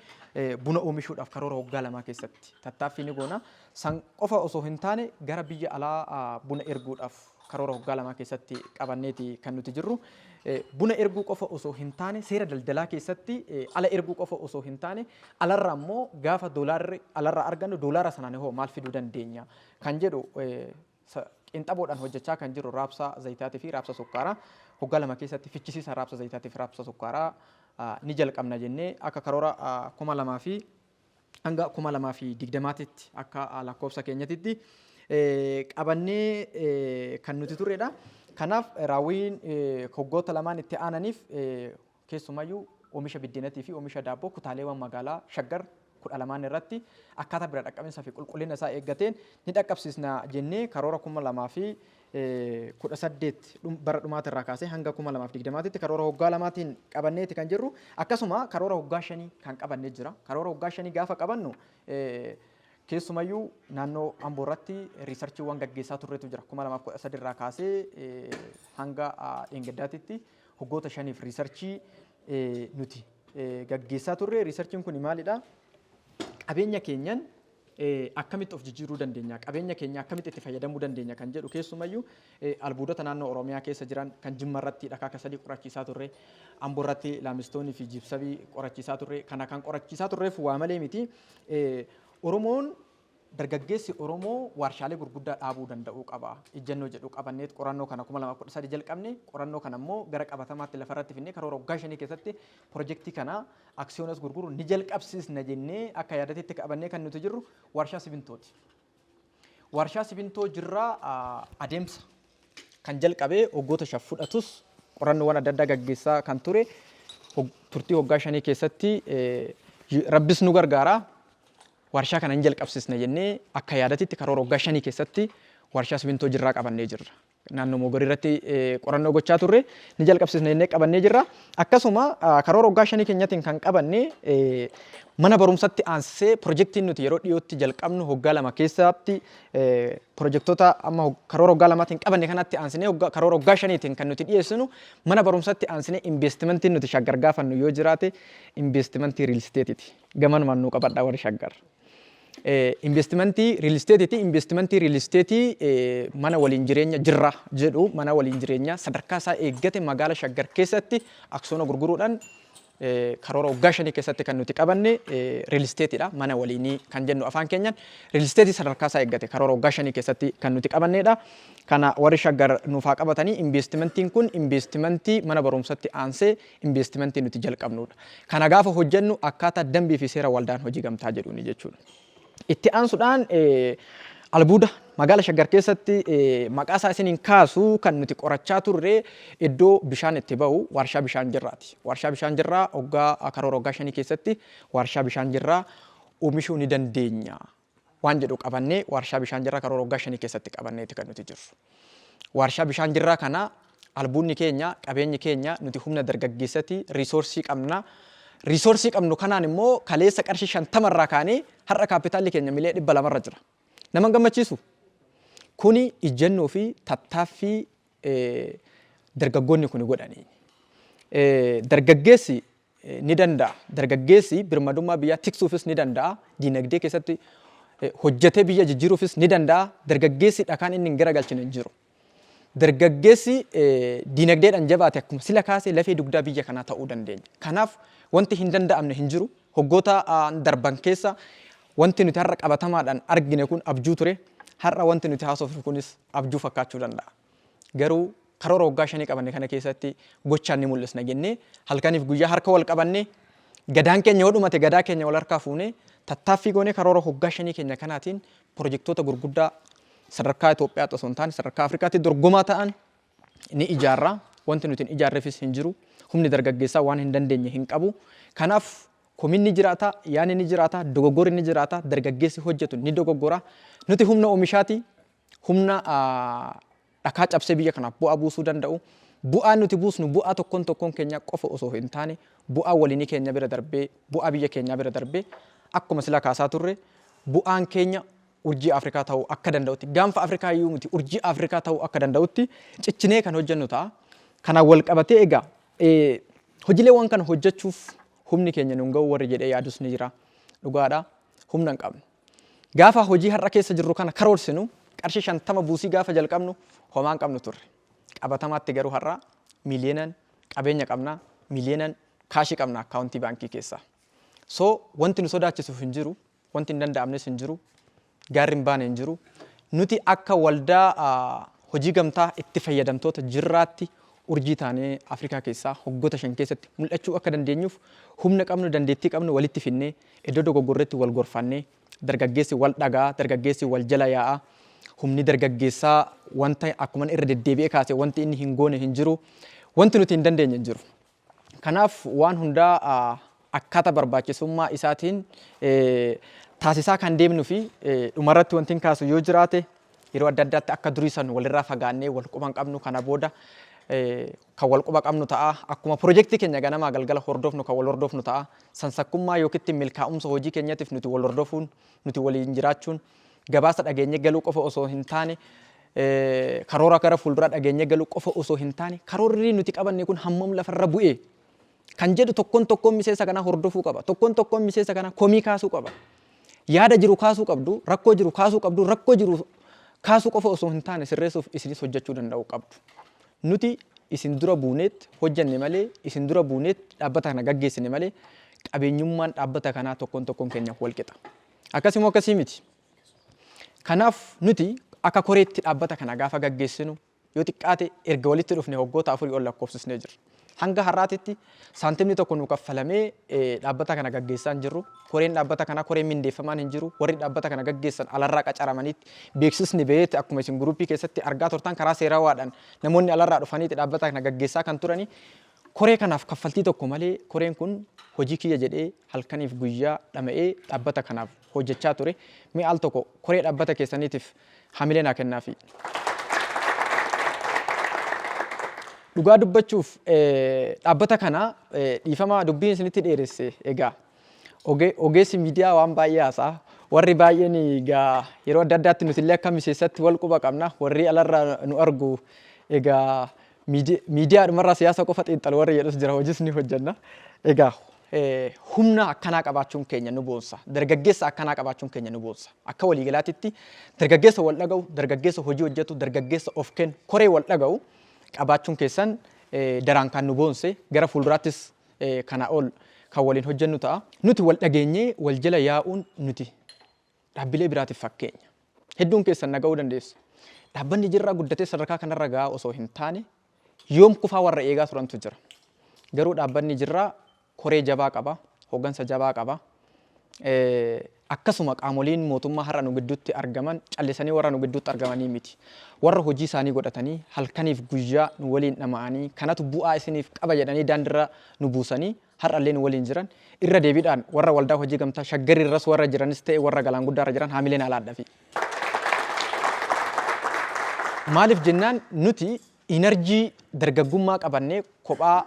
buna oomishuudhaaf karoora waggaa 2 keessatti tattaaffii ni goona. San qofa osoo hin taane gara biyya alaa buna erguudhaaf karoora waggaa 2 keessatti qabanneeti kan nuti jirru. Buna erguu qofa osoo hin taane, seera daldalaa keessatti ala erguu qofa osoo hin taane, alarraa immoo gaafa doolaarri alarraa argannu doolaara sanaan hoo maal fiduu dandeenya kan jedhu qinxaboodhaan hojjechaa kan jiru raabsa zayitaatii fi raabsa sukkaaraa waggaa 2 keessatti fichisiisa raabsa zayitaatii fi raabsa sukkaaraa ni jalqabna jennee akka karoora 2000 fi hanga 2020tti akka lakkoofsa keenyatitti qabannee kan nuti turredha. Kanaaf raawwiin waggoota lamaan itti aananiif keessumayyuu oomisha biddeenatii fi oomisha daabboo kutaaleewwan magaalaa Shaggar 12 irratti akkaataa bira dhaqqabinsa fi qulqullina isaa eeggateen ni dhaqqabsiisna jennee karoora 2018 bara dhumaati irraa kaasee hanga 2020tti karoora waggaa lamaatiin qabanneeti kan jirru. Akkasuma karoora waggaa 5 kan qabannee jira. Karoora waggaa 5 gaafa qabannu keessumayyuu naannoo Amboo irratti riisarchiiwwan gaggeessaa turretu jira. 2013 irraa kaasee hanga dheengaddaatitti waggoota 5f riisarchii nuti gaggeessaa turre. Riisarchiin kun maalidha? Qabeenya keenyan akkamitti of jijjiiruu dandeenya, qabeenya keenya akkamitti itti fayyadamuu dandeenya kan jedhu, keessumayyuu albuudota naannoo Oromiyaa keessa jiran kan Jimma irratti dhakaa kasalii qorachiisaa turre, Amboo irratti laamistoonii fi jiibsabii qorachiisaa turre. Kana kan qorachiisaa turreef waa malee miti. Oromoon, dargaggeessi Oromoo waarshaalee gurguddaa dhaabuu danda'uu qaba. Ijjannoo jedhu qabanneet qorannoo kana 2013 jalqabne. Qorannoo kana immoo gara qabatamaatti lafarratti finnee karoora waggaa 5 keessatti pirojektii kana aksiyoonas gurguru ni jalqabsiisna jennee akka yaadatetti qabannee kan nuti jirru warshaa simintooti. Warshaa simintoo Jirraa adeemsa kan jalqabee waggoota 5 fudhatus, qorannoowwan adda addaa gaggeessaa kan ture turtii waggaa 5 keessatti rabbis nu gargaara, warshaa kana hin jalqabsiisna jennee akka yaadatitti karoora waggaa 5 keessatti warshaa simintoo Jirraa qabannee jirra. Naannoo Mogorii irratti qorannoo gochaa turre ni jalqabsiisna jennee qabannee jirra. Akkasuma karoora waggaa 5 keenyatiin kan qabanne mana barumsatti aansee pirojektiin nuti yeroo dhiyootti jalqabnu waggaa 2 keessatti, pirojektoota amma karoora waggaa lamaatiin qabanne kanatti aansinee karoora waggaa 5tiin kan nuti dhiyeessinu, mana barumsatti aansinee investimentiin nuti Shaggar gaafannu yoo jiraate investimentii riilisteetiiti. Gamanumaan nuu qabadhaa warri Shaggar. Investimentii riilisteetiiti. Investimentii riilisteetii mana waliin jireenya Jirra jedhu, mana waliin jireenyaa sadarkaa isaa eeggate magaala Shaggar keessatti aksoona gurguruudhaan karoora waggaa 5 keessatti kan nuti qabanne riilisteetiidha. Mana waliinii kan jennu afaan keenyaan riilisteetii sadarkaa isaa eeggate karoora waggaa 5 keessatti kan nuti qabannedha. Kana warri Shaggar nuuf haa qabatanii. Investimentiin kun investimentii mana barumsatti aansee investimentii nuti jalqabnudha. Kana gaafa hojjennu akkaataa dambii fi seera waldaan hojii gamtaa jedhuuni jechuudha. Itti aansuudhaan albuuda magaala Shaggar keessatti maqaa isaa isiniin kaasu kan nuti qorachaa turre iddoo bishaan itti ba'u warshaa bishaan Jirraati. Warshaa bishaan Jirraa waggaa karoora waggaa 5 keessatti warshaa bishaan Jirraa oomishuu ni dandeenya waan jedhu qabannee warshaa bishaan Jirraa karoora waggaa 5 keessatti qabanneeti kan nuti jirru. Warshaa bishaan Jirraa kana albuudni keenya, qabeenyi keenya, nuti humna dargaggeessati, riisoorsii qabna. Riisoorsii qabnu kanaan immoo kaleessa qarshii 50 irraa kaanee har'a kaapitaalli keenya miliyoona 200 irra jira. Nama hin gammachiisu? Kuni ijjannoo fi tattaaffii dargaggoonni kuni godhanii. Dargaggeessi ni danda'a. Dargaggeessi birmadummaa biyyaa tiksuufis ni danda'a. Diinagdee keessatti hojjetee biyya jijjiiruufis ni danda'a. Dargaggeessi dhakaan inni hin garagalchine hin jiru. Dargaggeessi diinagdeedhaan jabaate akkuma sila kaase lafee dugdaa biyya kanaa ta'uu dandeenya. Kanaaf wanti hin danda'amne hin jiru. Waggoota darban keessa wanti nuti har'a qabatamaadhaan argine kun abjuu ture. Har'a wanti nuti haasofnu kunis abjuu fakkaachuu danda'a. Garuu karoora waggaa shanii qabanne kana keessatti gochaan ni mul'isna jennee halkaniif guyyaa harka wal qabannee, gadaan keenya yoo dhumate gadaa keenya wal harkaa fuunee, tattaaffii goonee karoora waggaa shanii keenya kanaatiin pirojektoota gurguddaa sadarkaa Itoophiyaatti osoo hin taane sadarkaa Afrikaatti dorgomaa ta'an ni ijaarra. Wanti nuti hin ijaarreefis hin jiru. Humni dargaggeessaa waan hin dandeenye hin qabu. Kanaaf komiin ni jiraata, yaadni ni jiraata, dogoggorri ni jiraata, dargaggeessi hojjetu ni dogoggora. Nuti humna oomishaati, humna dhakaa cabsee biyya kanaaf bu'aa buusuu danda'u. Bu'aan nuti buusnu bu'aa tokkoon tokkoon keenyaa qofa osoo hin taane bu'aa waliinii keenya bira darbee, bu'aa biyya keenyaa bira darbee, akkuma sila kaasaa turre, bu'aan keenya urjii Afrikaa ta'uu akka danda'utti, gaanfa Afrikaa iyyuu miti, urjii Afrikaa ta'uu akka danda'utti cichinee kan hojjennu ta'a. Kanaan wal qabatee egaa hojiileewwan kana hojjechuuf humni keenya nun ga'u warri jedhee yaadus ni jira. Dhugaadha, humna hin qabnu. Gaafa hojii har'a keessa jirru kana karoorsinu qarshii 50 buusii gaafa jalqabnu homaa hin qabnu turre. Qabatamaatti garuu har'a miiliyoonaan qabeenya qabna, miiliyoonaan kaashii qabna akkaawuntii baankii keessaa. So wanti nu sodaachisu hin jiru, wanti hin danda'amnes hin jiru, gaarri hin baane hin jiru. Nuti akka waldaa hojii gamtaa itti fayyadamtoota jirraatti urjii taanee Afrikaa keessaa waggoota 5 keessatti mul'achuu akka dandeenyuuf humna qabnu, dandeettii qabnu walitti finnee, iddoo dogoggorretti wal gorfannee, dargaggeessi wal dhaga'a, dargaggeessi wal jala yaa'a. Humni dargaggeessaa wanta akkuman irra deddeebi'ee kaase wanti inni hin goone hin jiru, wanti nuti hin dandeenye hin jiru. Kanaaf waan hundaa akkaata barbaachisummaa isaatiin taasisaa kan deemnu fi dhumarratti wanti hin kaasu yoo jiraate, yeroo adda addaatti akka durii san walirraa fagaannee wal quba hin qabnu. Kana booda kan wal quba qabnu ta'a. Akkuma pirojektii keenya ganamaa galgala hordofnu kan wal hordofnu ta'a. Sansakkummaa yookiin milkaa'umsa hojii keenyatiif nuti wal hordofuun, nuti waliin jiraachuun, gabaasa dhageenye galuu qofa osoo hin taane, karoora gara fuulduraa dhageenye galuu qofa osoo hin taane, karoorri nuti qabanne kun hammam lafarra bu'ee kan jedhu tokkoon tokkoon miseensa kanaa hordofuu qaba. Tokkoon tokkoon miseensa kanaa komii kaasuu qaba. Yaada jiru kaasuu qabdu, rakkoo jiru kaasuu qabdu, rakkoo jiru kaasuu qofa osoo hin taane sirreessuuf isinis hojjechuu danda'uu qabdu. Nuti isin dura buuneet hojjenne malee, isin dura buuneet dhaabbata kana gaggeessine malee, qabeenyummaan dhaabbata kanaa tokkoon tokkoon keenya wal qixa. Akkasii moo akkasii miti? Kanaaf nuti akka koreetti dhaabbata kana gaafa gaggeessinu yoo xiqqaate erga walitti dhufne waggoota afurii ol lakkoofsisnee jirra. Hanga har'aatitti saantimni tokko nu kaffalamee dhaabbata kana gaggeessaa hin jirru. Koreen dhaabbata kanaa koreen mindeeffamaan hin jiru. Warri dhaabbata kana gaggeessan alarraa qacaramaniitti beeksisni baheetti akkuma isin guruppii keessatti argaa turtan karaa seerawaadhaan namoonni alarraa dhufaniitti dhaabbata kana gaggeessaa kan turani. Koree kanaaf kaffaltii tokko malee koreen kun hojii kiyya jedhee halkaniif guyyaa dhama'ee dhaabbata kanaaf hojjechaa ture. Mee al tokko koree dhaabbata keessaniitiif hamilee naa kennaafii. Dhugaa dubbachuuf dhaabbata kana, dhiifama dubbiin isinitti dheeresse, egaa ogeessi miidiyaa waan baay'ee haasa'a. Warri baay'een egaa yeroo adda addaatti nuti illee akka miseensatti wal quba qabna. Warri alarraa nu argu egaa miidiyaadhumarraa siyaasa qofa xiinxalu warri jedhus jira, hojiis ni hojjenna. Egaa humna akkanaa qabaachuun keenya nu boonsa. Dargaggeessa akkanaa qabaachuun keenya nu boonsa. Akka waliigalaatitti dargaggeessa wal dhaga'u, dargaggeessa hojii hojjetu, dargaggeessa of kennu, koree wal dhaga'u qabaachuun keessan daraan kan nu boonse, gara fuulduraattis kanaa ol kan waliin hojjennu ta'a. Nuti wal dhageenyee wal jala yaa'uun nuti dhaabbilee biraatiif fakkeenya. Hedduun keessan na ga'uu dandeessu. Dhaabbanni jirraa guddatee sadarkaa kanarra ga'aa osoo hin taane yoom kufaa warra eegaa turantu jira. Garuu dhaabbanni jirraa koree jabaa qaba, hooggansa jabaa qaba. Akkasuma qaamoliin mootummaa har'a nu gidduutti argaman callisanii warra nu gidduutti argamanii miti. Warra hojii isaanii godhatanii halkaniif guyyaa nu waliin dhama'anii kanatu bu'aa isiniif qaba jedhanii daandirra nu buusanii har'allee nu waliin jiran, irra deebiidhaan warra waldaa hojii gamtaa Shaggar irras warra jiranis ta'e warra Galaan Guddaa irra jiran haamilee naa laadhafi. Maaliif jennaan, nuti inarjii dargaggummaa qabannee kophaa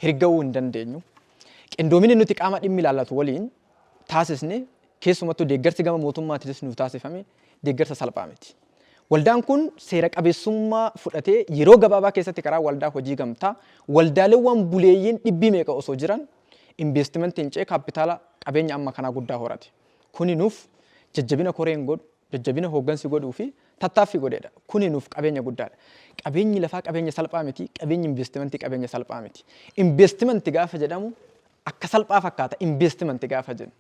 hirga'uu hin dandeenyu. Qindoominni nuti qaama dhimmi ilaallatu waliin taasisne, keessumattuu deeggarsi gama mootummaatiinis nuuf taasifame deeggarsa salphaa miti. Waldaan kun seera qabeessummaa fudhatee yeroo gabaabaa keessatti karaa waldaa hojii gamtaa waldaaleewwan buleeyyiin dhibbii meeqa osoo jiran investimentiin ce'ee kaapitaala qabeenya amma kanaa guddaa horate. Kuni nuuf jajjabina koreen godhu, jajjabina hooggansi godhuu fi tattaaffii godheedha. Kuni nuuf qabeenya guddaadha. Qabeenyi lafaa qabeenya salphaa miti, qabeenyi investimentii qabeenya salphaa miti. Investimentii gaafa jedhamu akka salphaa fakkaata investimentii gaafa jennu.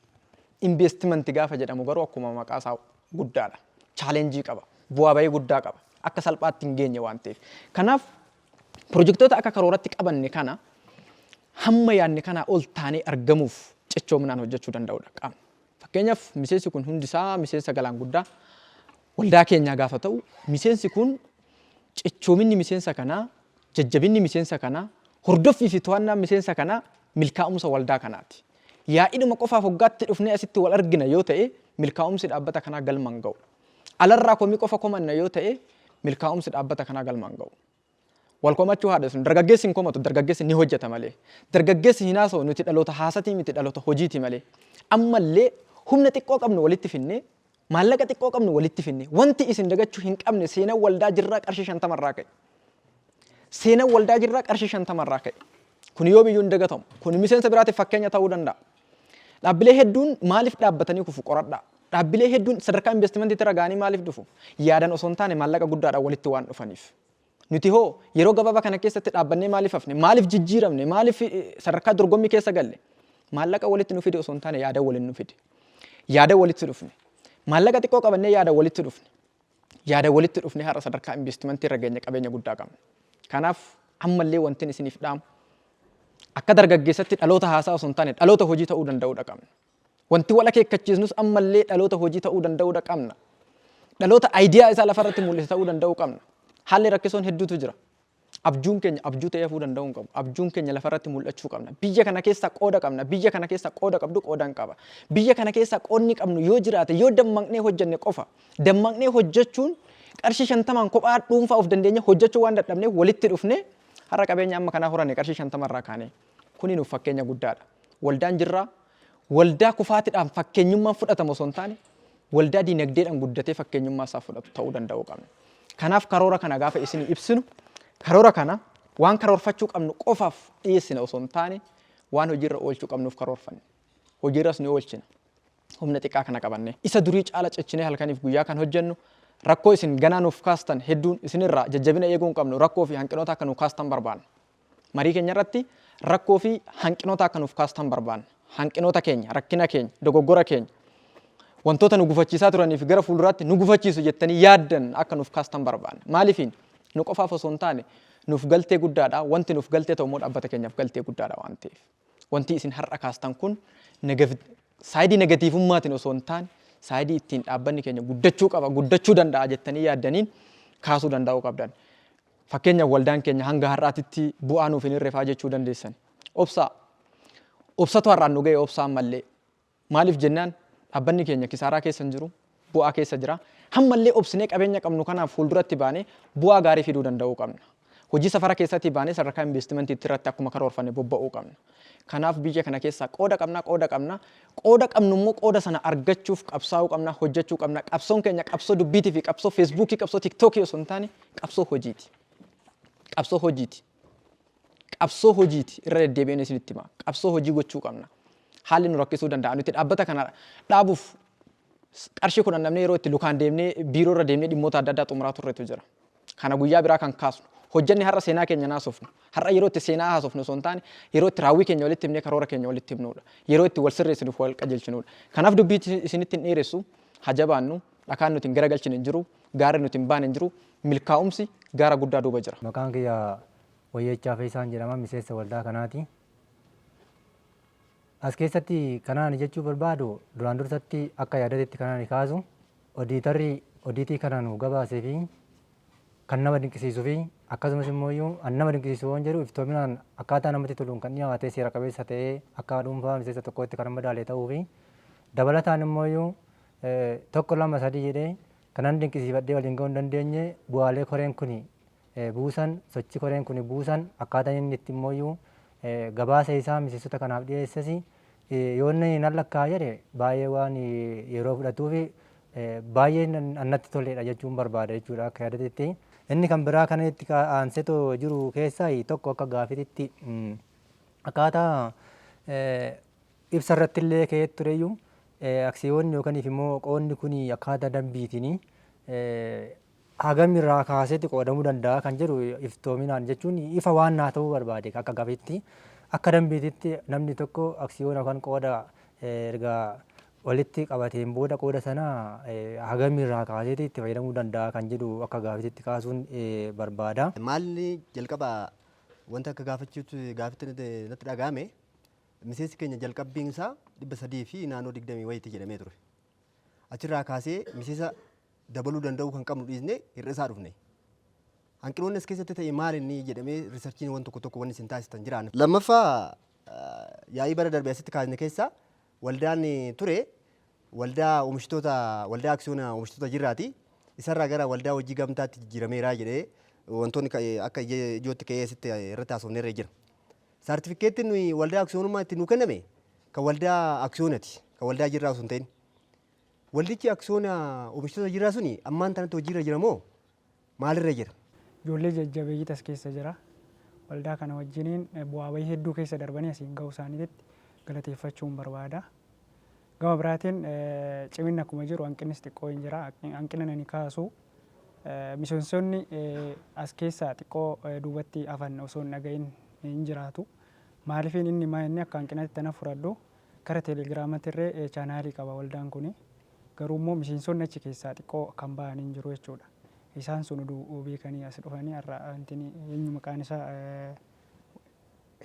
Investimentii gaafa jedhamu garuu akkuma maqaa isaa guddaadha. Challenge qaba. Bu'aa bahii guddaa qaba. Akka salphaatti hin geenye waan ta'eef. Kanaaf pirojektoota akka karooratti qabanne kana hamma yaadne kanaa ol taanee argamuuf cichoominaan hojjechuu danda'udha qabna. Fakkeenyaaf, miseensi kun hundisaa miseensa Galaan Guddaa waldaa keenyaa gaafa ta'u, miseensi kun, cichoominni miseensa kanaa, jajjabinni miseensa kanaa, hordoffii fi to'annaan miseensa kanaa milkaa'umsa waldaa kanaati. Yaa'idhuma qofaaf waggaatti dhufnee asitti wal argina yoo ta'e, milkaa'umsi dhaabbata kanaa galma hin ga'u. Alarraa komii qofa komanna yoo ta'e, milkaa'umsi dhaabbata kanaa galma hin ga'u. Wal komachuu haadha sun, dargaggeessi hin komatu, dargaggeessi ni hojjeta malee. Dargaggeessi hin haasa'u, nuti dhaloota haasatii miti, dhaloota hojiiti malee. Ammallee humna xiqqoo qabnu walitti finnee, maallaqa xiqqoo qabnu walitti finne, wanti isin dagachuu hin qabne, seenaan waldaa Jirraa qarshii 50 irraa ka'e. Seenaan waldaa Jirraa qarshii 50 irraa ka'e. Kun yoomiyyuu hin dagatamu. Kun miseensa biraatiif fakkeenya ta'uu danda'a. Dhaabbilee hedduun maaliif dhaabbatanii kufu qoradhaa. Dhaabbilee hedduun sadarkaa investimentiitti irra ga'anii maaliif dhufu? Yaadan osoo hin taane maallaqa guddaadhaan walitti waan dhufaniif. Nuti hoo yeroo gabaabaa kana keessatti dhaabbannee maaliif hafne? Maaliif jijjiiramne? Maaliif sadarkaa dorgommii keessa galle? Maallaqa walitti nu fide osoo hin taane yaada waliin nu fide. Yaada walitti dhufne. Maallaqa xiqqoo qabannee yaada walitti dhufne. Yaada walitti dhufne har'a sadarkaa investimentii irra geenye, qabeenya guddaa qabna. Kanaaf ammallee wantin isiniif dhaamu, akka dargaggeessatti dhaloota haasaa osoo hin taane dhaloota hojii ta'uu danda'uudha qabna. Wanti wal akeekkachiisnus ammallee dhaloota hojii ta'uu danda'uudha qabna. Dhaloota idea isaa lafarratti mul'ise ta'uu danda'uu qabna. Haalli rakkisoon hedduutu jira. Abjuun keenya abjuu ta'ee hafuu danda'uu hin qabu. Abjuun keenya lafarratti mul'achuu qabna. Biyya kana keessaa qooda qabna. Biyya kana keessaa qooda qabdu, qooda hin qaba. Biyya kana keessaa qoodni qabnu yoo jiraate, yoo dammaqnee hojjenne qofa. Dammaqnee hojjechuun qarshii 50n kophaa dhuunfaa of dandeenye hojjechuu waan dadhabneef walitti dhufnee har'a qabeenya amma kanaa horanne qarshii 50 irraa kaanee. Kuni nuuf fakkeenya guddaadha. Waldaan Jirraa waldaa kufaatiidhaan fakkeenyummaan fudhatamu osoo hin taane, waldaa diinagdeedhaan guddatee fakkeenyummaa isaa fudhatu ta'uu danda'uu qabna. Kanaaf karoora kana gaafa isinii ibsinu, karoora kana waan karoorfachuu qabnu qofaaf dhiyeessina osoo hin taane, waan hojiirra oolchuu qabnuuf karoorfanne. Hojiirras ni oolchina. Humna xiqqaa kana qabanne. Isa durii caala cichinee halkaniif guyyaa kan hojjennu, rakkoo isin ganaa nuuf kaastan hedduun isinirraa jajjabina eeguu hin qabnu, rakkoo fi hanqinoota akka nuuf kaastan barbaanna. Marii keenya irratti rakkoo fi hanqinoota akka nuuf kaastan barbaanna. Hanqinoota keenya, rakkina keenya, dogoggora keenya, wantoota nu gufachiisaa turanii fi gara fuulduraatti nu gufachiisu jettanii yaaddan akka nuuf kaastan barbaanna. Maaliifiin nu qofaaf osoo hin taane nuuf galtee guddaadha. Wanti nuuf galtee ta'u immoo dhaabbata keenyaaf galtee guddaadha waan ta'eef. Wanti isin har'a kaastan kun side negatiivummaatiin osoo hin taane, side ittiin dhaabbanni keenya guddachuu qaba, guddachuu danda'a jettanii yaaddaniin kaasuu danda'uu qabdan. Fakkeenyaaf, waldaan keenya hanga har'aatitti bu'aa nuuf hin hirrefaa jechuu dandeessan. Obsaa. Obsatu har'aan nu ga'e, obsaa ammallee. Maaliif jennaan, dhaabbanni keenya kisaaraa keessa hin jiru, bu'aa keessa jira. Hammallee obsinee qabeenya qabnu kanaaf fuulduratti baanee bu'aa gaarii fiduu danda'uu qabna. Hojii safara keessatti baanee sadarkaa investimentiitti irratti akkuma karoorfanne bobba'uu qabna. Kanaaf biyya kana keessaa qooda qabna, qooda qabna. Qooda qabnu immoo qooda sana argachuuf qabsaa'uu qabna, hojjechuu qabna. Qabsoon keenya qabsoo dubbiitii fi qabsoo Feesbuukii, qabsoo Tiktookii osoo hin taane qabsoo hojiiti. Qabsoo hojiiti. Qabsoo hojiiti, irra deddeebi'een isinitti hima. Qabsoo hojii gochuu qabna. Haalli nu rakkisuu danda'a. Nuti dhaabbata kana dhaabuuf qarshii 10 dhabnee yeroo itti lukaan deemnee biiroo irra deemnee dhimmoota adda addaa xumuraa turretu jira. Kana guyyaa biraa kan kaasnu. Hojjanni har'a seenaa keenya naasofnu. Har'a yeroo itti seenaa haasofnu osoo hin taane, yeroo itti raawwii keenya walitti himnee karoora keenya walitti himnudha. Yeroo itti wal sirreessinuuf wal qajeelchinudha. Kanaaf dubbii isinitti hin dheeressu, haa jabaannu, dhakaan nuti hin garagalchine hin jiru, gaarri nuti hin baane hin jiru, milkaa'umsi gaara guddaa duuba jira. Maqaan kiyya Wayyeechaa Feesaan jedhama, miseensa waldaa kanaati. As keessatti kanaan ani jechuu barbaadu, duraan dursatti akka yaadatetti kanaan ani kaasu, odiitarri odiitii kana nu gabaasee fi kan nama dinqisiisuu fi akkasumas immoo iyyuu an nama dinqisiisu waan jedhu iftoominaan akkaataa namatti toluun kan dhiyaate, seera qabeessa ta'ee akka dhuunfaa miseensa tokkootti kan madaale ta'uu fi dabalataan immoo iyyuu tokko, lama, sadii jedhee kanan dinqisiifadhee waliin ga'uu hin dandeenye, bu'aalee koreen kun buusan, sochii koreen kun buusan, akkaataan inni itti immoo iyyuu gabaasa isaa miseensota kanaaf dhiyeesses, yoo inni nan lakkaa jedhe baay'ee waan yeroo fudhatuu fi baay'ee natti toledha jechuun barbaada jechuudha akka yaadatetti. Inni kan biraa kana itti aansetoo jiru keessaa tokko akka gaafititti akkaataa ibsa irratti illee ka'ee tureyyuu, aksiyoonni yookaan immoo qoodni kun akkaataa dambiitiin hagam irraa kaaseetti qoodamuu danda'a kan jedhu iftoominaan jechuun ifa waan naa ta'uu barbaade. Akka gaafitti, akka dambiititti namni tokko aksiyoona yookaan qooda erga walitti qabateen booda qooda sana hagam irraa kaaseeti itti fayyadamuu danda'a kan jedhu akka gaafititti kaasuun barbaada. Maalli jalqaba wanta akka gaafachuutti gaafitti natti dhaga'ame, miseensi keenya jalqabbiin isaa 300 fi naannoo 20 wayiitti jedhamee ture. Achirraa kaasee miseensa dabaluu danda'uu kan qabnu dhiisnee hir'isaa dhufne. Hanqinoonni as keessatti ta'e maal inni jedhamee researchiin waan tokko tokko wanni isin taasisan jiraan. Lammaffaa, yaa'ii bara darbe asitti kaasne keessaa waldaan ture waldaa oomishtoota, waldaa aksiyoona oomishtoota jirraati. Isarraa gara waldaa hojii gamtaatti jijjiirameera jedhee wantoonni akka ijootti ka'ee asitti irratti haasofneerra jira. Saartifikeettiin nuyi waldaa aksiyoonummaa itti nuu kenname kan waldaa aksiyoonati, kan waldaa jirraa osoo hin ta'in. Waldichi aksiyoona oomishtoota jirraa suni ammaan tanatti hojiirra jira moo maalirra jira? Ijoollee jajjabeeyyiitu as keessa jira. Waldaa kana wajjiniin bu'aa bahii hedduu keessa darbanii asiin gahuu isaaniitti galateeffachuun barbaada. Gama biraatiin ciminni akkuma jiru hanqinnis xiqqoo hin jira. Hanqina nani kaasu, miseensonni as keessaa xiqqoo duubatti hafan osoo hin dhagahin hin jiraatu. Maaliifin inni maa inni akka hanqinatti tana fudhadhu, kara teelegiraamatirree chaanaalii qaba waldaan kuni. Garuu immoo miseensonni achi keessaa xiqqoo kan ba'an hin jiru jechuudha. Isaan sun oduu beekanii as dhufanii har'a wanti eenyu maqaan isaa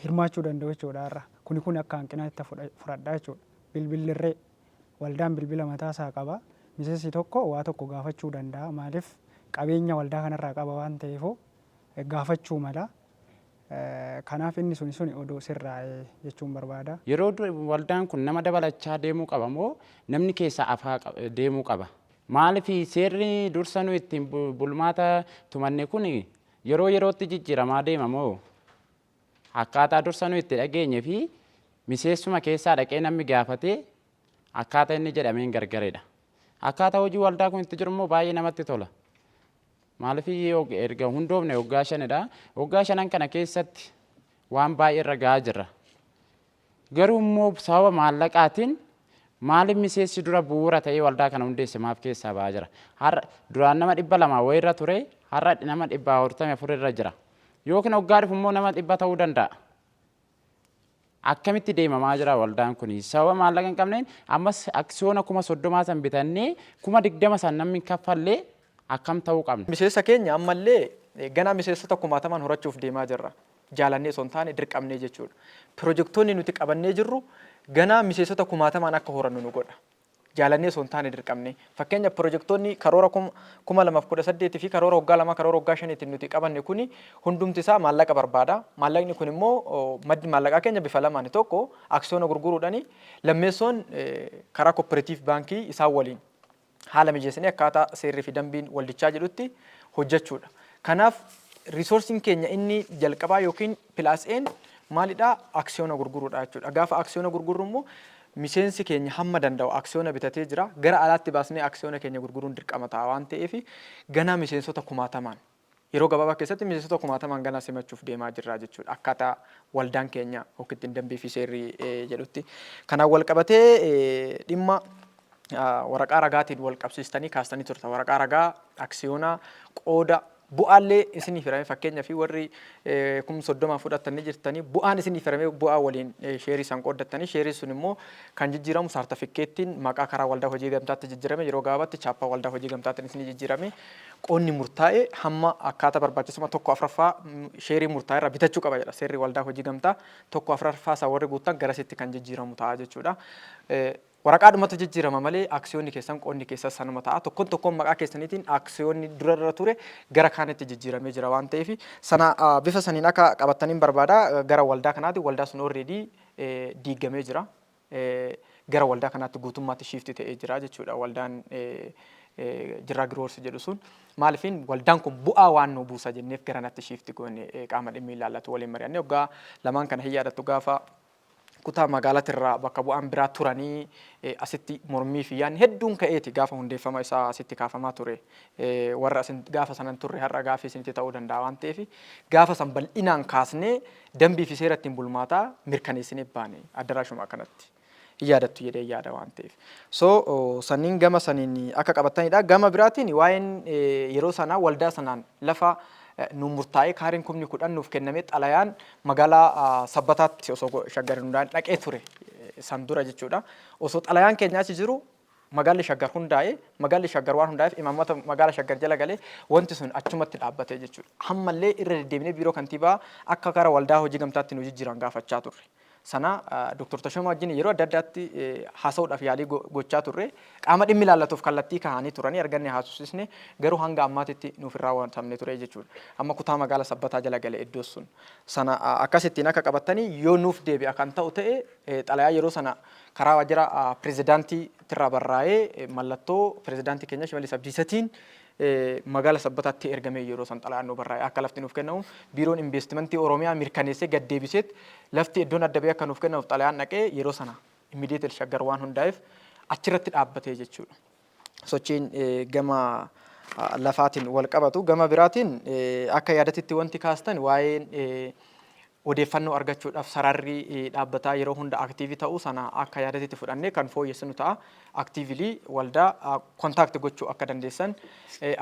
hirmaachuu danda'u jechuudha har'a. Kuni kun akka hanqinaatti fudhadha jechuudha. Bilbillirree waldaan bilbila mataa isaa qaba. Miseensi tokko waa tokko gaafachuu danda'a. Maaliif, qabeenya waldaa kanarraa qaba waan ta'eefuu gaafachuu mala. Kanaaf inni suni suni oduu sirraa'ee jechuun barbaada. Yeroo waldaan kun nama dabalachaa deemuu qaba moo namni keessaa afaa deemuu qaba? Maaliif, seerri dursa nu ittiin bulmaata tumanne kun yeroo yerootti jijjiiramaa deema moo akkaataa dursa nu itti dhageenye fi miseensuma keessaa dhaqee namni gaafatee akkaataa inni jedhameen gargareedha. Akkaataa hojii waldaa kun itti jiru immoo baay'ee namatti tola. Maaliif, erga hundoofne waggaa 5dha. Waggaa shanan kana keessatti waan baay'ee irra gahaa jirra. Garuu immoo sababa maallaqaatiin maaliif miseensi dura bu'uura ta'ee waldaa kana hundeesse maaf keessaa ba'aa jira? Har'a duraan nama 200 wayirra ture, har'a nama 144 irra jira. Yookiin waggaa dhufu immoo nama 100 ta'uu danda'a. Akkamitti deemamaa jira waldaan kun? Sababa maallaqa hin qabneen ammas aksiyoona 30,000 san bitannee 20,000 san namni kaffallee akkam ta'uu qabna? Miseensa keenya ammallee ganaa miseensota kumaatamaan horachuuf deemaa jirra. Jaalannee osoo hin taane dirqamnee jechuudha. Pirojektoonni nuti qabannee jirru ganaa miseensota kumaatamaan akka horannu nu godha. Jaalannee osoo hin taane dirqamnee. Fakkeenyaaf, pirojektoonni karoora 2018 fi karoora waggaa 2, karoora waggaa 5tiin nuti qabanne kuni hundumti isaa maallaqa barbaada. Maallaqni kun immoo, maddi maallaqaa keenya bifa lamaani. Tokko aksiyoona gurguruudhaani, lammeessoon karaa cooperative baankii isaan waliin haala mijeessinee akkaataa seerrii fi dambiin waldichaa jedhutti hojjechuudha. Kanaaf resourceiin keenya inni jalqabaa yookiin plus een maalidhaa? Aksiyoona gurguruudha jechuudha. Gaafa aksiyoona gurgurru immoo miseensi keenya hamma danda'u aksiyoona bitatee jira. Gara alaatti baasnee aksiyoona keenya gurguruun dirqama ta'a waan ta'eef, ganaa miseensota kumaatamaan, yeroo gabaabaa keessatti miseensota kumaatamaan ganaa simachuuf deemaa jirra jechuudha. Akkaataa waldaan keenya yookiin dambii fi seerri jedhutti. Kanaan wal qabatee dhimma waraqaa ragaatiin wal qabsiistanii kaastanii turta. Waraqaa ragaa aksiyoonaa qooda bu'aallee isiniif hirame, fakkeenyaa fi warri 30,000 fudhattanii jirtanii, bu'aan isiniif hirame bu'aa waliin sheerii san qooddattanii, sheerii sun immoo kan jijjiiramu saartafikkeettiin maqaa karaa waldaa hojii gamtaatti jijjiirame, yeroo gabaabaatti chaappaa waldaa hojii gamtaatiin isinii jijjiirame, qoonni murtaa'e hamma akkaataa barbaachisummaa 1/4 sheerii murtaa'e irraa bitachuu qaba jedha seerri waldaa hojii gamtaa. 1/4 isaa warri guuttan garasitti kan jijjiiramu ta'a jechuudha. Waraqaadhumatu jijjiirama malee aksiyoonni keessan, qoonni keessan sanuma ta'a. Tokkoon tokkoon maqaa keessaniitiin aksiyoonni dura irra ture gara kaanitti jijjiiramee jira waan ta'eef, sana bifa saniin akka qabattaniin barbaada. Gara waldaa kanaati, waldaa sun already diigamee jira. Gara waldaa kanaatti guutummaatti shift ta'ee jira jechuudha waldaan Jirraa Growers jedhu sun. Maaliifin, waldaan kun bu'aa waan nu buusa jenneef gara natti shift goone. Qaama dhimmi ilaallatu waliin mari'annee waggaa lamaan kana hin yaadattu, gaafa Kutaa magaalatirraa bakka bu'aan biraa turanii asitti mormii fi yaadni hedduun ka'eeti gaafa hundeeffama isaa asitti kaafamaa ture. Warra asin gaafa sanan turre har'a gaafii isinitti ta'uu danda'a waan ta'eef, gaafa san bal'inaan kaasnee dambii fi seera ittiin bulmaataa mirkaneessinee baane addaraashuma akkanatti. Hin yaadattu jedhee yaada waan ta'eef. So sanniin gama saniin akka qabatanidha. Gama biraatiin waa'een yeroo sanaa waldaa sanaan lafa nu murtaa'ee kaareen 10,000 nuuf kennamee xalayaan magaalaa Sabbataatti osoo Shaggar hin hundaa'in dhaqee ture san dura jechuudha. Osoo xalayaan keenya achi jiru magaalli Shaggar hundaa'e. Magaalli Shaggar waan hundaa'eef imaammata magaala Shaggar jala galee wanti sun achumatti dhaabbatee jechuudha. Ammallee irra deddeebinee biiroo kantiibaa akka gara waldaa hojii gamtaatti nu jijjiiran gaafachaa turre. Sana Dr. Tashoomaa wajjin yeroo adda addaatti haasa'uudhaaf yaalii gochaa turre. Qaama dhimmi ilaallatuuf kallattii kaa'anii turanii arganne haasofsiisne, garuu hanga ammaatitti nuuf hin raawwatamne ture jechuudha. Amma kutaa magaala Sabbataa jala gale iddoo sun. Sana akkasittiin akka qabattanii, yoo nuuf deebi'a kan ta'u ta'e, xalayaa yeroo sana karaa waajjira pirezidaantii irraa barraa'ee mallattoo pirezidaantii keenya Shimallis Abdiisatiin magaala Sabbataatti ergamee, yeroo san xalayaan nu barraa'e akka lafti nuuf kennamu biiroon investimentii Oromiyaa mirkaneessee gad deebiseet lafti iddoon adda bahee akka nuuf kennamuuf xalayaan dhaqee, yeroo sana immediately Shaggar waan hundaa'eef achirratti dhaabbatee jechuudha. Sochiin gama lafaatiin wal qabatu. Gama biraatiin akka yaadatitti wanti kaastan waa'een odeeffannoo argachuudhaaf sararri dhaabbataa yeroo hunda active ta'uu sana akka yaadatitti fudhannee kan fooyyessinu ta'a. Actively waldaa contact gochuu akka dandeessan,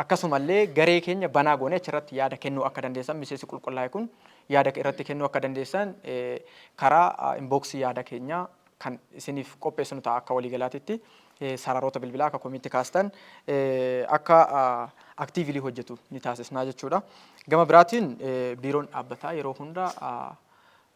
akkasumallee garee keenya banaa goonee achirratti yaada kennuu akka dandeessan, miseensi qulqullaa'e kun yaada irratti kennuu akka dandeessan, karaa inbox yaada keenya kan isiniif qopheessinu ta'a. Akka waliigalaatitti sararoota bilbilaa akka komiitti kaastan akka actively hojjetu ni taasisnaa jechuudha. Gama biraatiin biiroon dhaabbataa yeroo hunda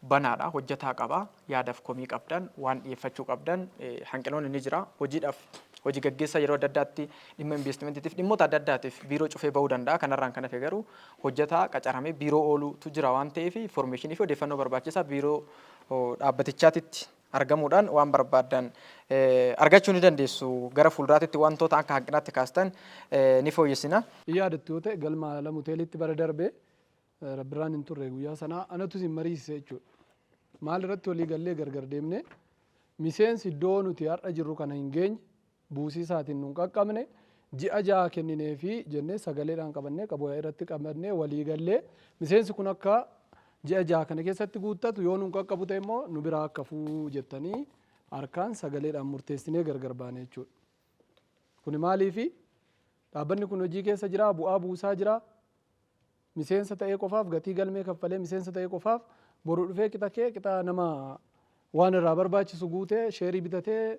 banaadha, hojjetaa qaba. Yaadaaf komii qabdan, waan dhiyeeffachuu qabdan, hanqinoonni ni jira. Hojiidhaaf hojii gaggeessaa yeroo adda addaatti dhimma investimentiitiif, dhimmoota adda addaatiif biiroo cufee bahuu danda'a. Kanarraan kan hafe garuu hojjetaa qacaramee biiroo oolutu jira waan ta'eef, information fi odeeffannoo barbaachisaa biiroo dhaabbatichaatitti argamuudhaan waan barbaaddan argachuu ni dandeessu. Gara fuulduraatitti wantoota akka hanqinaatti kaastan ni fooyyessina. Yaadattu yoo ta'e, galma Alam Hoteelitti bara darbe Rabbirraan hin turre guyyaa sanaa, anatu isin mariisise jechuudha. Maal irratti walii gallee gargar deemne? Miseensi iddoo nuti har'a jirru kana hin geenye, buusii isaatiin nu hin qaqqabne, ji'a 6 kenninee fi jennee sagaleedhaan qabannee, qaboo irratti qabannee walii gallee, miseensi kun akka ji'a 6 kana keessatti guuttatu, yoo nu hin qaqqabu ta'e immoo nu biraa akka fuu jettanii harkaan sagaleedhaan murteessinee gargar baane jechuudha. Kuni maaliifi? Dhaabbanni kun hojii keessa jira, bu'aa buusaa jira. Miseensa ta'ee qofaaf, gatii galmee kaffalee miseensa ta'ee qofaaf, boru dhufee qixa kee qixa nama waan irraa barbaachisu guutee sheerii bitatee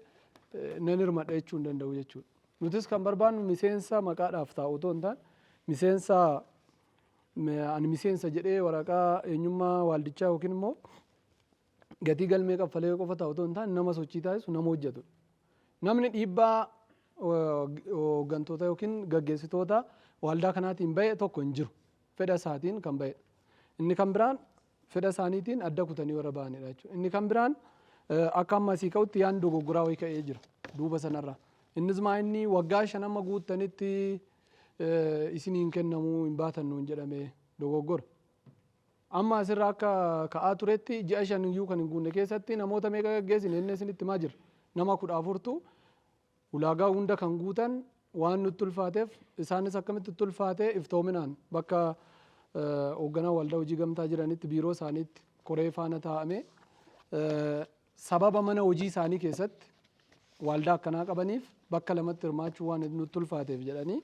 nan hirmadha jechuu hin danda'u jechuudha. Nutis kan barbaannu miseensa maqaadhaaf taa'u otoo hin taane, miseensa ani miseensa jedhee waraqaa eenyummaa waaldichaa yookiin immoo gatii galmee kaffalee qofa taa'u otoo hin taane, nama sochii taasisu, nama hojjetudha. Namni dhiibbaa hooggantoota yookiin gaggeessitoota waldaa kanaatiin ba'e tokko hin jiru. Fedha isaatiin kan ba'edha. Inni kan biraan fedha isaaniitiin adda kutanii warra ba'anidha jechuudha. Inni kan biraan akka amma asii ka'utti yaan dogoggoraa wayii ka'ee jira duuba sanarraa. Innis maa inni waggaa 5 amma guuttanitti isiniin kennamuu hin baatannu hin jedhame, dogoggora. Amma asirraa akka ka'aa turetti ji'a 5 iyyuu kan hin guunne keessatti namoota meeqa gaggeessine inni isinitti himaa jira. Nama 14tu ulaagaa hunda kan guutan waan nutti ulfaateef, isaanis akkamitti itti ulfaate, iftoominaan bakka hoogganaa waldaa hojii gamtaa jiranitti, biiroo isaaniitti koree faana taa'ame, sababa mana hojii isaanii keessatti waldaa akkanaa qabaniif bakka lamatti hirmaachuu waan nutti ulfaateef jedhanii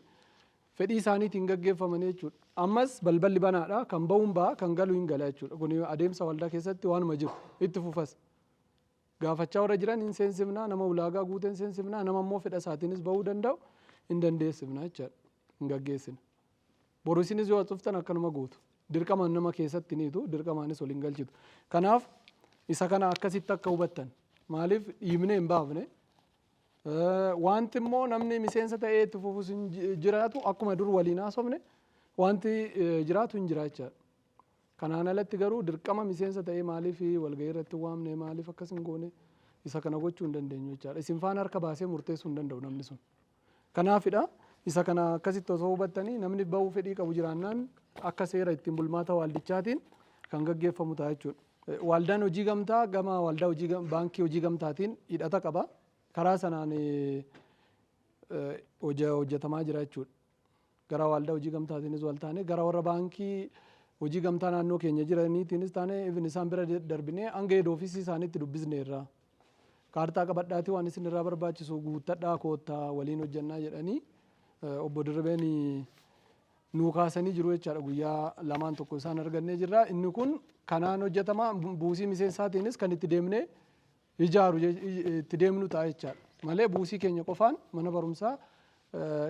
fedhii isaaniitiin gaggeeffamanii jechuudha. Ammas balballi banaadha. Kan bahuun baha, kan galu hin gala jechuudha. Kun adeemsa waldaa keessatti waanuma jiru itti fufas. Gaafachaa warra jiran hin seensifnaa, nama ulaagaa guute hin seensifnaa, nama immoo fedha isaatiinis bahuu danda'u hin dandeessifna jechaadha. Hin gaggeessina. Boru isinis yoo as dhuftan akkanuma gootu. Dirqamaan nama keessatti ni hitu, dirqamaanis ol hin galchitu. Kanaaf isa kana akkasitti akka hubattan. Maaliif dhiibnee hin baafne? Wanti immoo namni miseensa ta'ee itti fufus hin jiraatu, akkuma dur waliin haasofne wanti jiraatu hin jira jechaadha. Kanaan alatti garuu dirqama miseensa ta'ee maaliif walgahii irratti hin waamne, maaliif akkas hin goone, isa kana gochuu hin dandeenyu jechaadha. Isin faana harka baasee murteessuu hin danda'u namni sun. Kanaafidha isa kana akkasitti osoo hubattanii, namni bahuu fedhii qabu jiraannaan akka seera ittiin bulmaata waaldichaatiin kan gaggeeffamu ta'a jechuudha. Waldaan hojii gamtaa gama waldaa hojii baankii hojii gamtaatiin hidhata qaba. Karaa sanaan hojjetamaa jira jechuudha. Gara waldaa hojii gamtaatiinis wal taane, gara warra baankii hojii gamtaa naannoo keenya jiraniitiinis taane, even isaan bira darbinee hanga head office isaaniitti dubbisneerra. Kaartaa qabadhaatii waan isin irraa barbaachisu guuttadhaa koottaa waliin hojjannaa jedhanii obbo Dirribeen nuu kaasanii jiru jechaadha. Guyyaa lamaan tokko isaan argannee jirra. Inni kun kanaan hojjetama, buusii miseensaatiinis kan itti deemnee ijaaru itti deemnu ta'a jechaadha. Malee buusii keenya qofaan mana barumsaa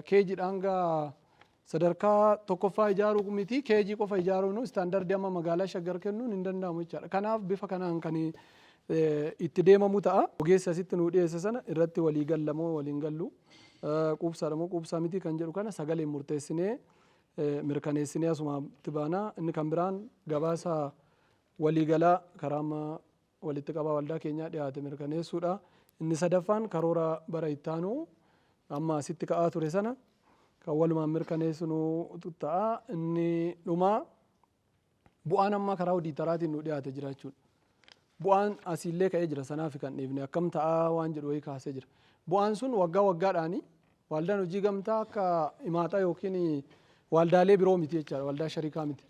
KGdhaan hanga sadarkaa tokkoffaa ijaaruu miti, KG qofa ijaaruun istaandardii amma magaalaa Shaggar kennuun hin danda'amu jechaadha. Kanaaf bifa kanaan kan itti deemamu ta'a. Ogeessa asitti nuu dhiyeesse sana irratti walii gallamoo waliin gallu, quubsaadha moo quubsaa miti kan jedhu kana sagaleen murteessinee mirkaneessinee asumatti baana. Inni kan biraan gabaasa waliigalaa karaa amma walitti qabaa waldaa keenyaa dhiyaate mirkaneessuudha. Inni sadaffaan karoora bara ittaanuu amma asitti ka'aa ture sana kan walumaan mirkaneessinu ta'a. Inni dhumaa bu'aan amma karaa odiitaraatiin nu dhiyaate jira jechuudha. Bu'aan asiillee ka'ee jira, sanaaf kan dhiifne akkam ta'aa waan jedhu wayii kaasee jira. Bu'aan sun waggaa waggaadhaani waldaan hojii gamtaa akka imaaxaa yookiin waldaalee biroo miti jechaadha, waldaa shariikaa miti.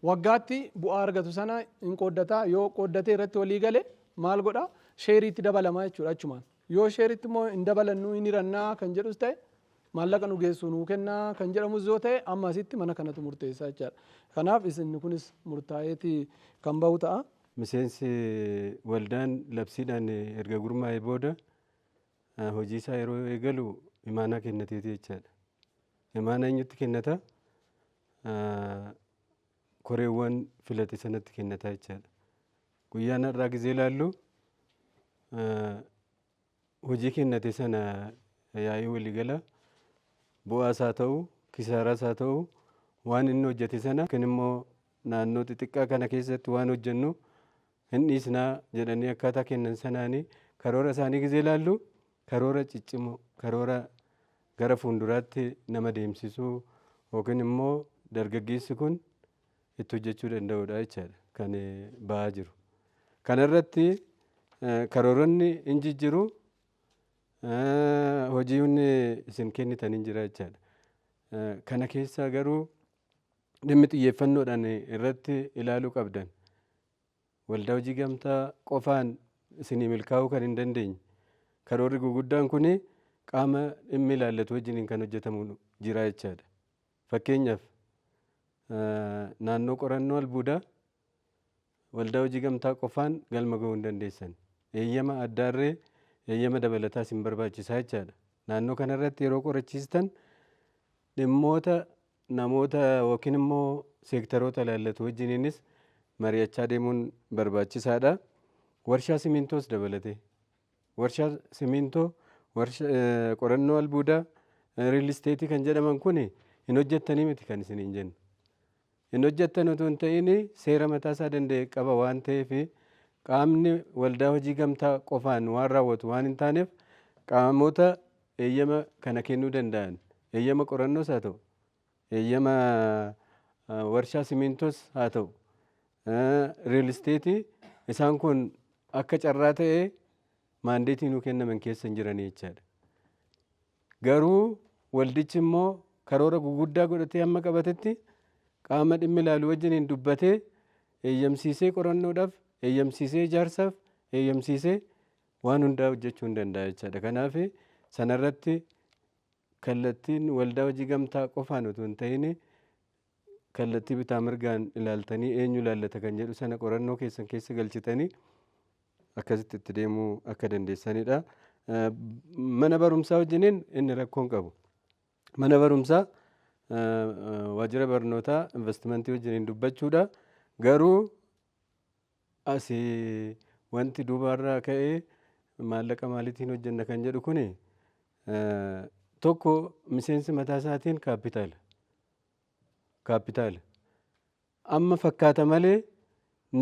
Waggaatti bu'aa argatu sana hin qooddataa, yoo qooddatee irratti walii gale maal godhaa, sheeriitti dabalamaa jechuudha achumaan. Yoo sheeriitti immoo hin dabalannu, hin hirannaa kan jedhus ta'e, maallaqa nu geessu nuu kennaa kan jedhamus yoo ta'e, amma asitti mana kanatu murteessaa jechaadha. Kanaaf isin kunis murtaa'eeti kan bahu ta'a. Miseensi waldaan labsiidhaan erga gurmaa'ee booda hojii isaa yeroo eegalu imaanaa kennateeti jechaadha. Imaanaa eenyutti kennata? Koreewwan filate sanatti kennata jechaadha. Guyyaan har'aa gizee ilaallu hojii kennate sana yaa'ii waliigala bu'aas haa ta'u kisaaraas haa ta'u waan inni hojjete sana yookiin immoo naannoo xixiqqaa kana keessatti waan hojjennu hin dhiisnaa jedhanii akkaataa kennan sanaanii karoora isaanii gizee ilaallu karoora ciccimoo, karoora gara fuulduraatti nama deemsisuu yookiin immoo dargaggeessi kun itti hojjechuu danda'udha jechaadha kan ba'aa jiru. Kanarratti karooronni hin jijjiru, hojiin isin kennitan hin jira jechaadha. Kana keessaa garuu dhimmi xiyyeeffannoodhaan irratti ilaaluu qabdan, waldaa hojii gamtaa qofaan isinii milkaa'uu kan hin dandeenye, karoorri guguddaan kun qaama dhimmi ilaallatu wajjiniin kan hojjetamu jira jechaadha. Fakkeenyaaf naannoo qorannoo albuudaa waldaa hojii gamtaa qofaan galma ga'uu hin dandeessan. Eeyyama addaarree, eeyyama dabalataa isin barbaachisaa jechaadha. Naannoo kanarratti yeroo qorachiistan dhimmoota namoota yookiin immoo seektaroota ilaallatu wajjiniinis mari'achaa deemuun barbaachisaadha. Warshaa simintoos dabalatee. Warshaa simintoo, qorannoo albuudaa, real estate kan jedhaman kun hin hojjettanii miti kan isin hin jennu. Hin hojjettan otoo hin ta'in seera mataa isaa danda'e qaba waan ta'eef, qaamni waldaa hojii gamtaa qofaan waan raawwatu waan hin taaneef, qaamota eeyyama kana kennuu danda'an, eeyyama qorannoos haa ta'u, eeyyama warshaa simintoos haa ta'u, real estate, isaan kun akka carraa ta'ee maandeetii nuu kennaman keessa hin jiranii jechaadha. Garuu waldichi immoo karoora guguddaa godhatee hamma qabatetti qaama dhimmi ilaalu wajjiniin dubbatee eeyyamsiisee qorannoodhaaf, eeyyamsiisee ijaarsaaf, eeyyamsiisee waan hundaa hojjechuu hin danda'a jechaadha. Kanaaf sanarratti kallattiin waldaa hojii gamtaa qofaan otoo hin ta'in kallattii bitaa mirgaan ilaaltanii eenyu ilaallata kan jedhu sana qorannoo keessan keessa galchitanii akkasitti itti deemuu akka dandeessanidha. Mana barumsaa wajjiniin inni rakkoon qabu. Mana barumsaa waajjira barnootaa investimentii wajjiniin dubbachuudha. Garuu asii wanti duubaarraa ka'ee maallaqa maaliitiin hojjenna kan jedhu kuni, tokko miseensi mataa isaatiin kaapitaala. Kaapitaala. Amma fakkaata malee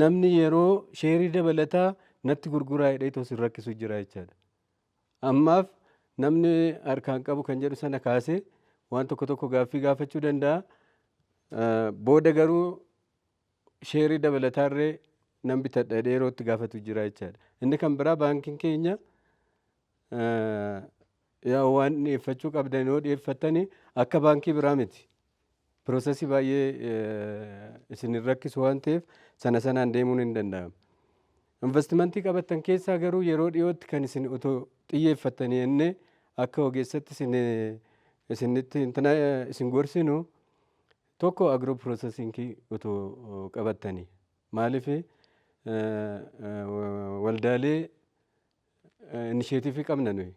namni yeroo sheerii dabalataa natti gurguraa jedhee osoo hin rakkisu jira jechaadha. Ammaaf namni harkaan qabu kan jedhu sana kaasee waan tokko tokko gaaffii gaafachuu danda'a. Booda garuu sheerii dabalataarree nan bitadha jedhee yeroo itti gaafatu jira jechaadha. Inni kan biraa baankiin keenya yaa waan dhiyeeffachuu qabdan yoo dhiyeeffattani akka baankii biraa miti. Processii baay'ee isin hin rakkisu waan ta'eef sana sanaan deemuun hin danda'amu. Investimentii qabattan keessaa garuu yeroo dhiyootti kan isin otoo xiyyeeffattanii jennee akka ogeessatti isin isinitti isin gorsinu tokko agro processingii otoo qabattanii. Maaliif, waldaalee initiative qabna nuyi.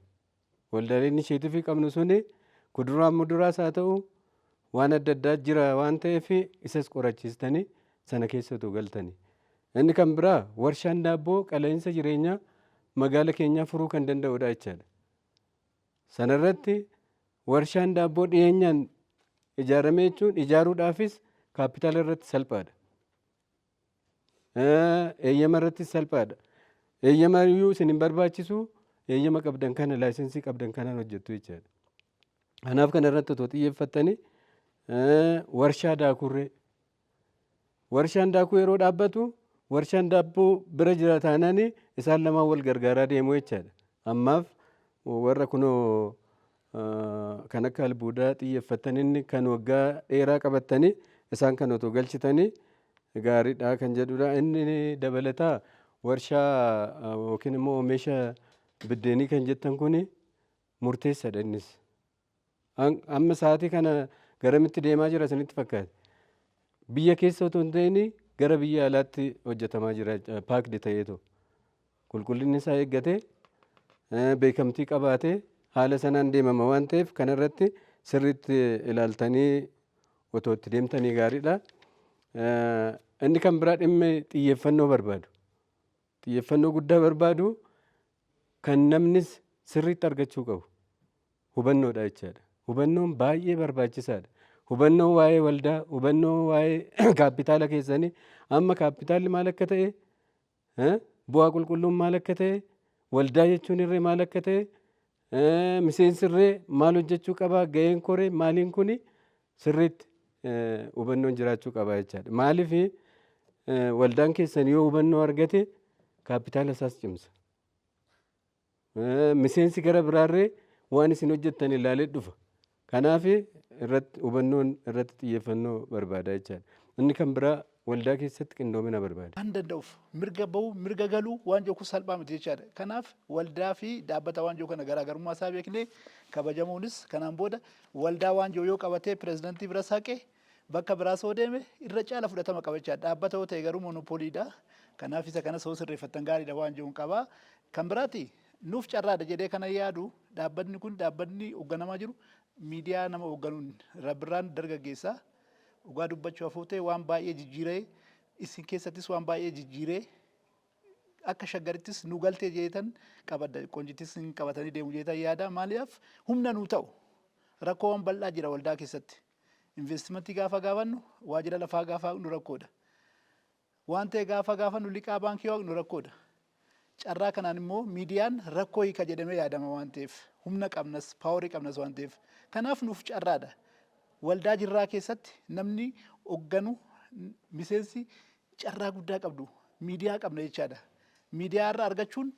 Waldaalee initiative qabnu suni kuduraa muduraas haa ta'u, waan adda addaa jira waan ta'eef, isas qorachiistanii sana keessa otoo galtanii. Inni kan biraa warshaan daabboo qaala'insa jireenyaa magaala keenyaa furuu kan danda'udha jechaadha. Sanarratti warshaan daabboo dhiyeenyaan ijaarame jechuun ijaaruudhaafis kaapitaala irratti salphaadha. Eeyyama irrattis salphaadha. Eeyyama iyyuu isin hin barbaachisu, eeyyama qabdan kana, licensii qabdan kanaan hojjettu jechaadha. Kanaaf kana irratti otoo xiyyeeffattanii, warshaa daakurree. Warshaan daakuu yeroo dhaabbatu warshaan daabboo bira jira taanaan isaan lamaan wal gargaaraa deemu jechaadha. Ammaaf warra kunoo kan akka albuudaa xiyyeeffattan, inni kan waggaa dheeraa qabattanii isaan kan otoo galchitanii gaariidha kan jedhudha. Inni dabalataa warshaa yookiin immoo oomisha biddeenii kan jettan kuni murteessaadha innis. Amma sa'aatii kana garamitti deemaa jira isinitti fakkaate? Biyya keessa otoo hin ta'in gara biyya alaatti hojjetamaa jira, packed ta'eetu. Qulqullinni isaa eeggatee, beekamtii qabaatee, haala sanaan deemama waan ta'eef kanarratti sirriitti ilaaltanii otoo itti deemtanii gaariidha. Inni kan biraa dhimmi xiyyeeffannoo barbaadu. Xiyyeeffannoo guddaa barbaadu, kan namnis sirriitti argachuu qabu hubannoodha jechaadha. Hubannoon baay'ee barbaachisaadha. Hubannoo waa'ee waldaa, hubannoo waa'ee kaapitaala keessanii, amma kaapitaalli maal akka ta'e, bu'aa qulqulluun maal akka ta'e, waldaa jechuun irree maal akka ta'e, miseensi irree maal hojjechuu qaba, ga'een koree maaliin kuni sirriitti hubannoon jiraachuu qaba jechaadha. Maaliif, waldaan keessan yoo hubannoo argate kaapitaala isaas cimsa. Miseensi gara biraarree waan isin hojjettan ilaalee dhufa. Kanaaf irratti hubannoon irratti xiyyeeffannoo barbaada jechaadha. Inni kan biraa waldaa keessatti qindoomina barbaada. Waan danda'uuf mirga bahuu, mirga galuu waan jiru kun salphaa miti jechaadha. Kanaaf waldaa fi dhaabbata waan jiru kana garaagarummaa isaa beeknee, kabajamuunis kanaan booda waldaa waan jiru yoo qabatee pirezidantii bira saqe, bakka biraas yoo deeme irra caala fudhatama qaba jechaadha. Dhaabbata yoo ta'e garuu monopoliidha. Kanaaf isa kanas yoo sirreeffattan gaariidha waan jiruun qaba. Kan biraati nuuf carraadha jedhee kana yaadu, dhaabbatni kun, dhaabbatni hoogganamaa jiru miidiyaa nama hoogganuun Rabbirraan dargaggeessa. Dhugaa dubbachuu hafuu ta'e waan baay'ee jijjiiree, isin keessattis waan baay'ee jijjiiree, akka Shaggarittis nu galtee jeetan qabadda, Qonjittis hin qabatanii deemu jeetan yaada. Maaliif, humna nuu ta'u. Rakkoowwan bal'aa jira waldaa keessatti. Investimentii gaafa gaafannu, waajjira lafaa gaafa nu rakkoodha. Waan ta'e gaafa gaafannu, liqaa baankii nu rakkoodha. Carraa kanaan immoo miidiyaan rakkoo hiika jedhamee yaadama waan ta'eef, humna qabnas, powerii qabnas waan ta'eef, kanaaf nuuf carraadha. Waldaa Jirraa keessatti namni hoogganu, miseensi carraa guddaa qabdu, miidiyaa qabna jechaadha. Miidiyaa irraa argachuun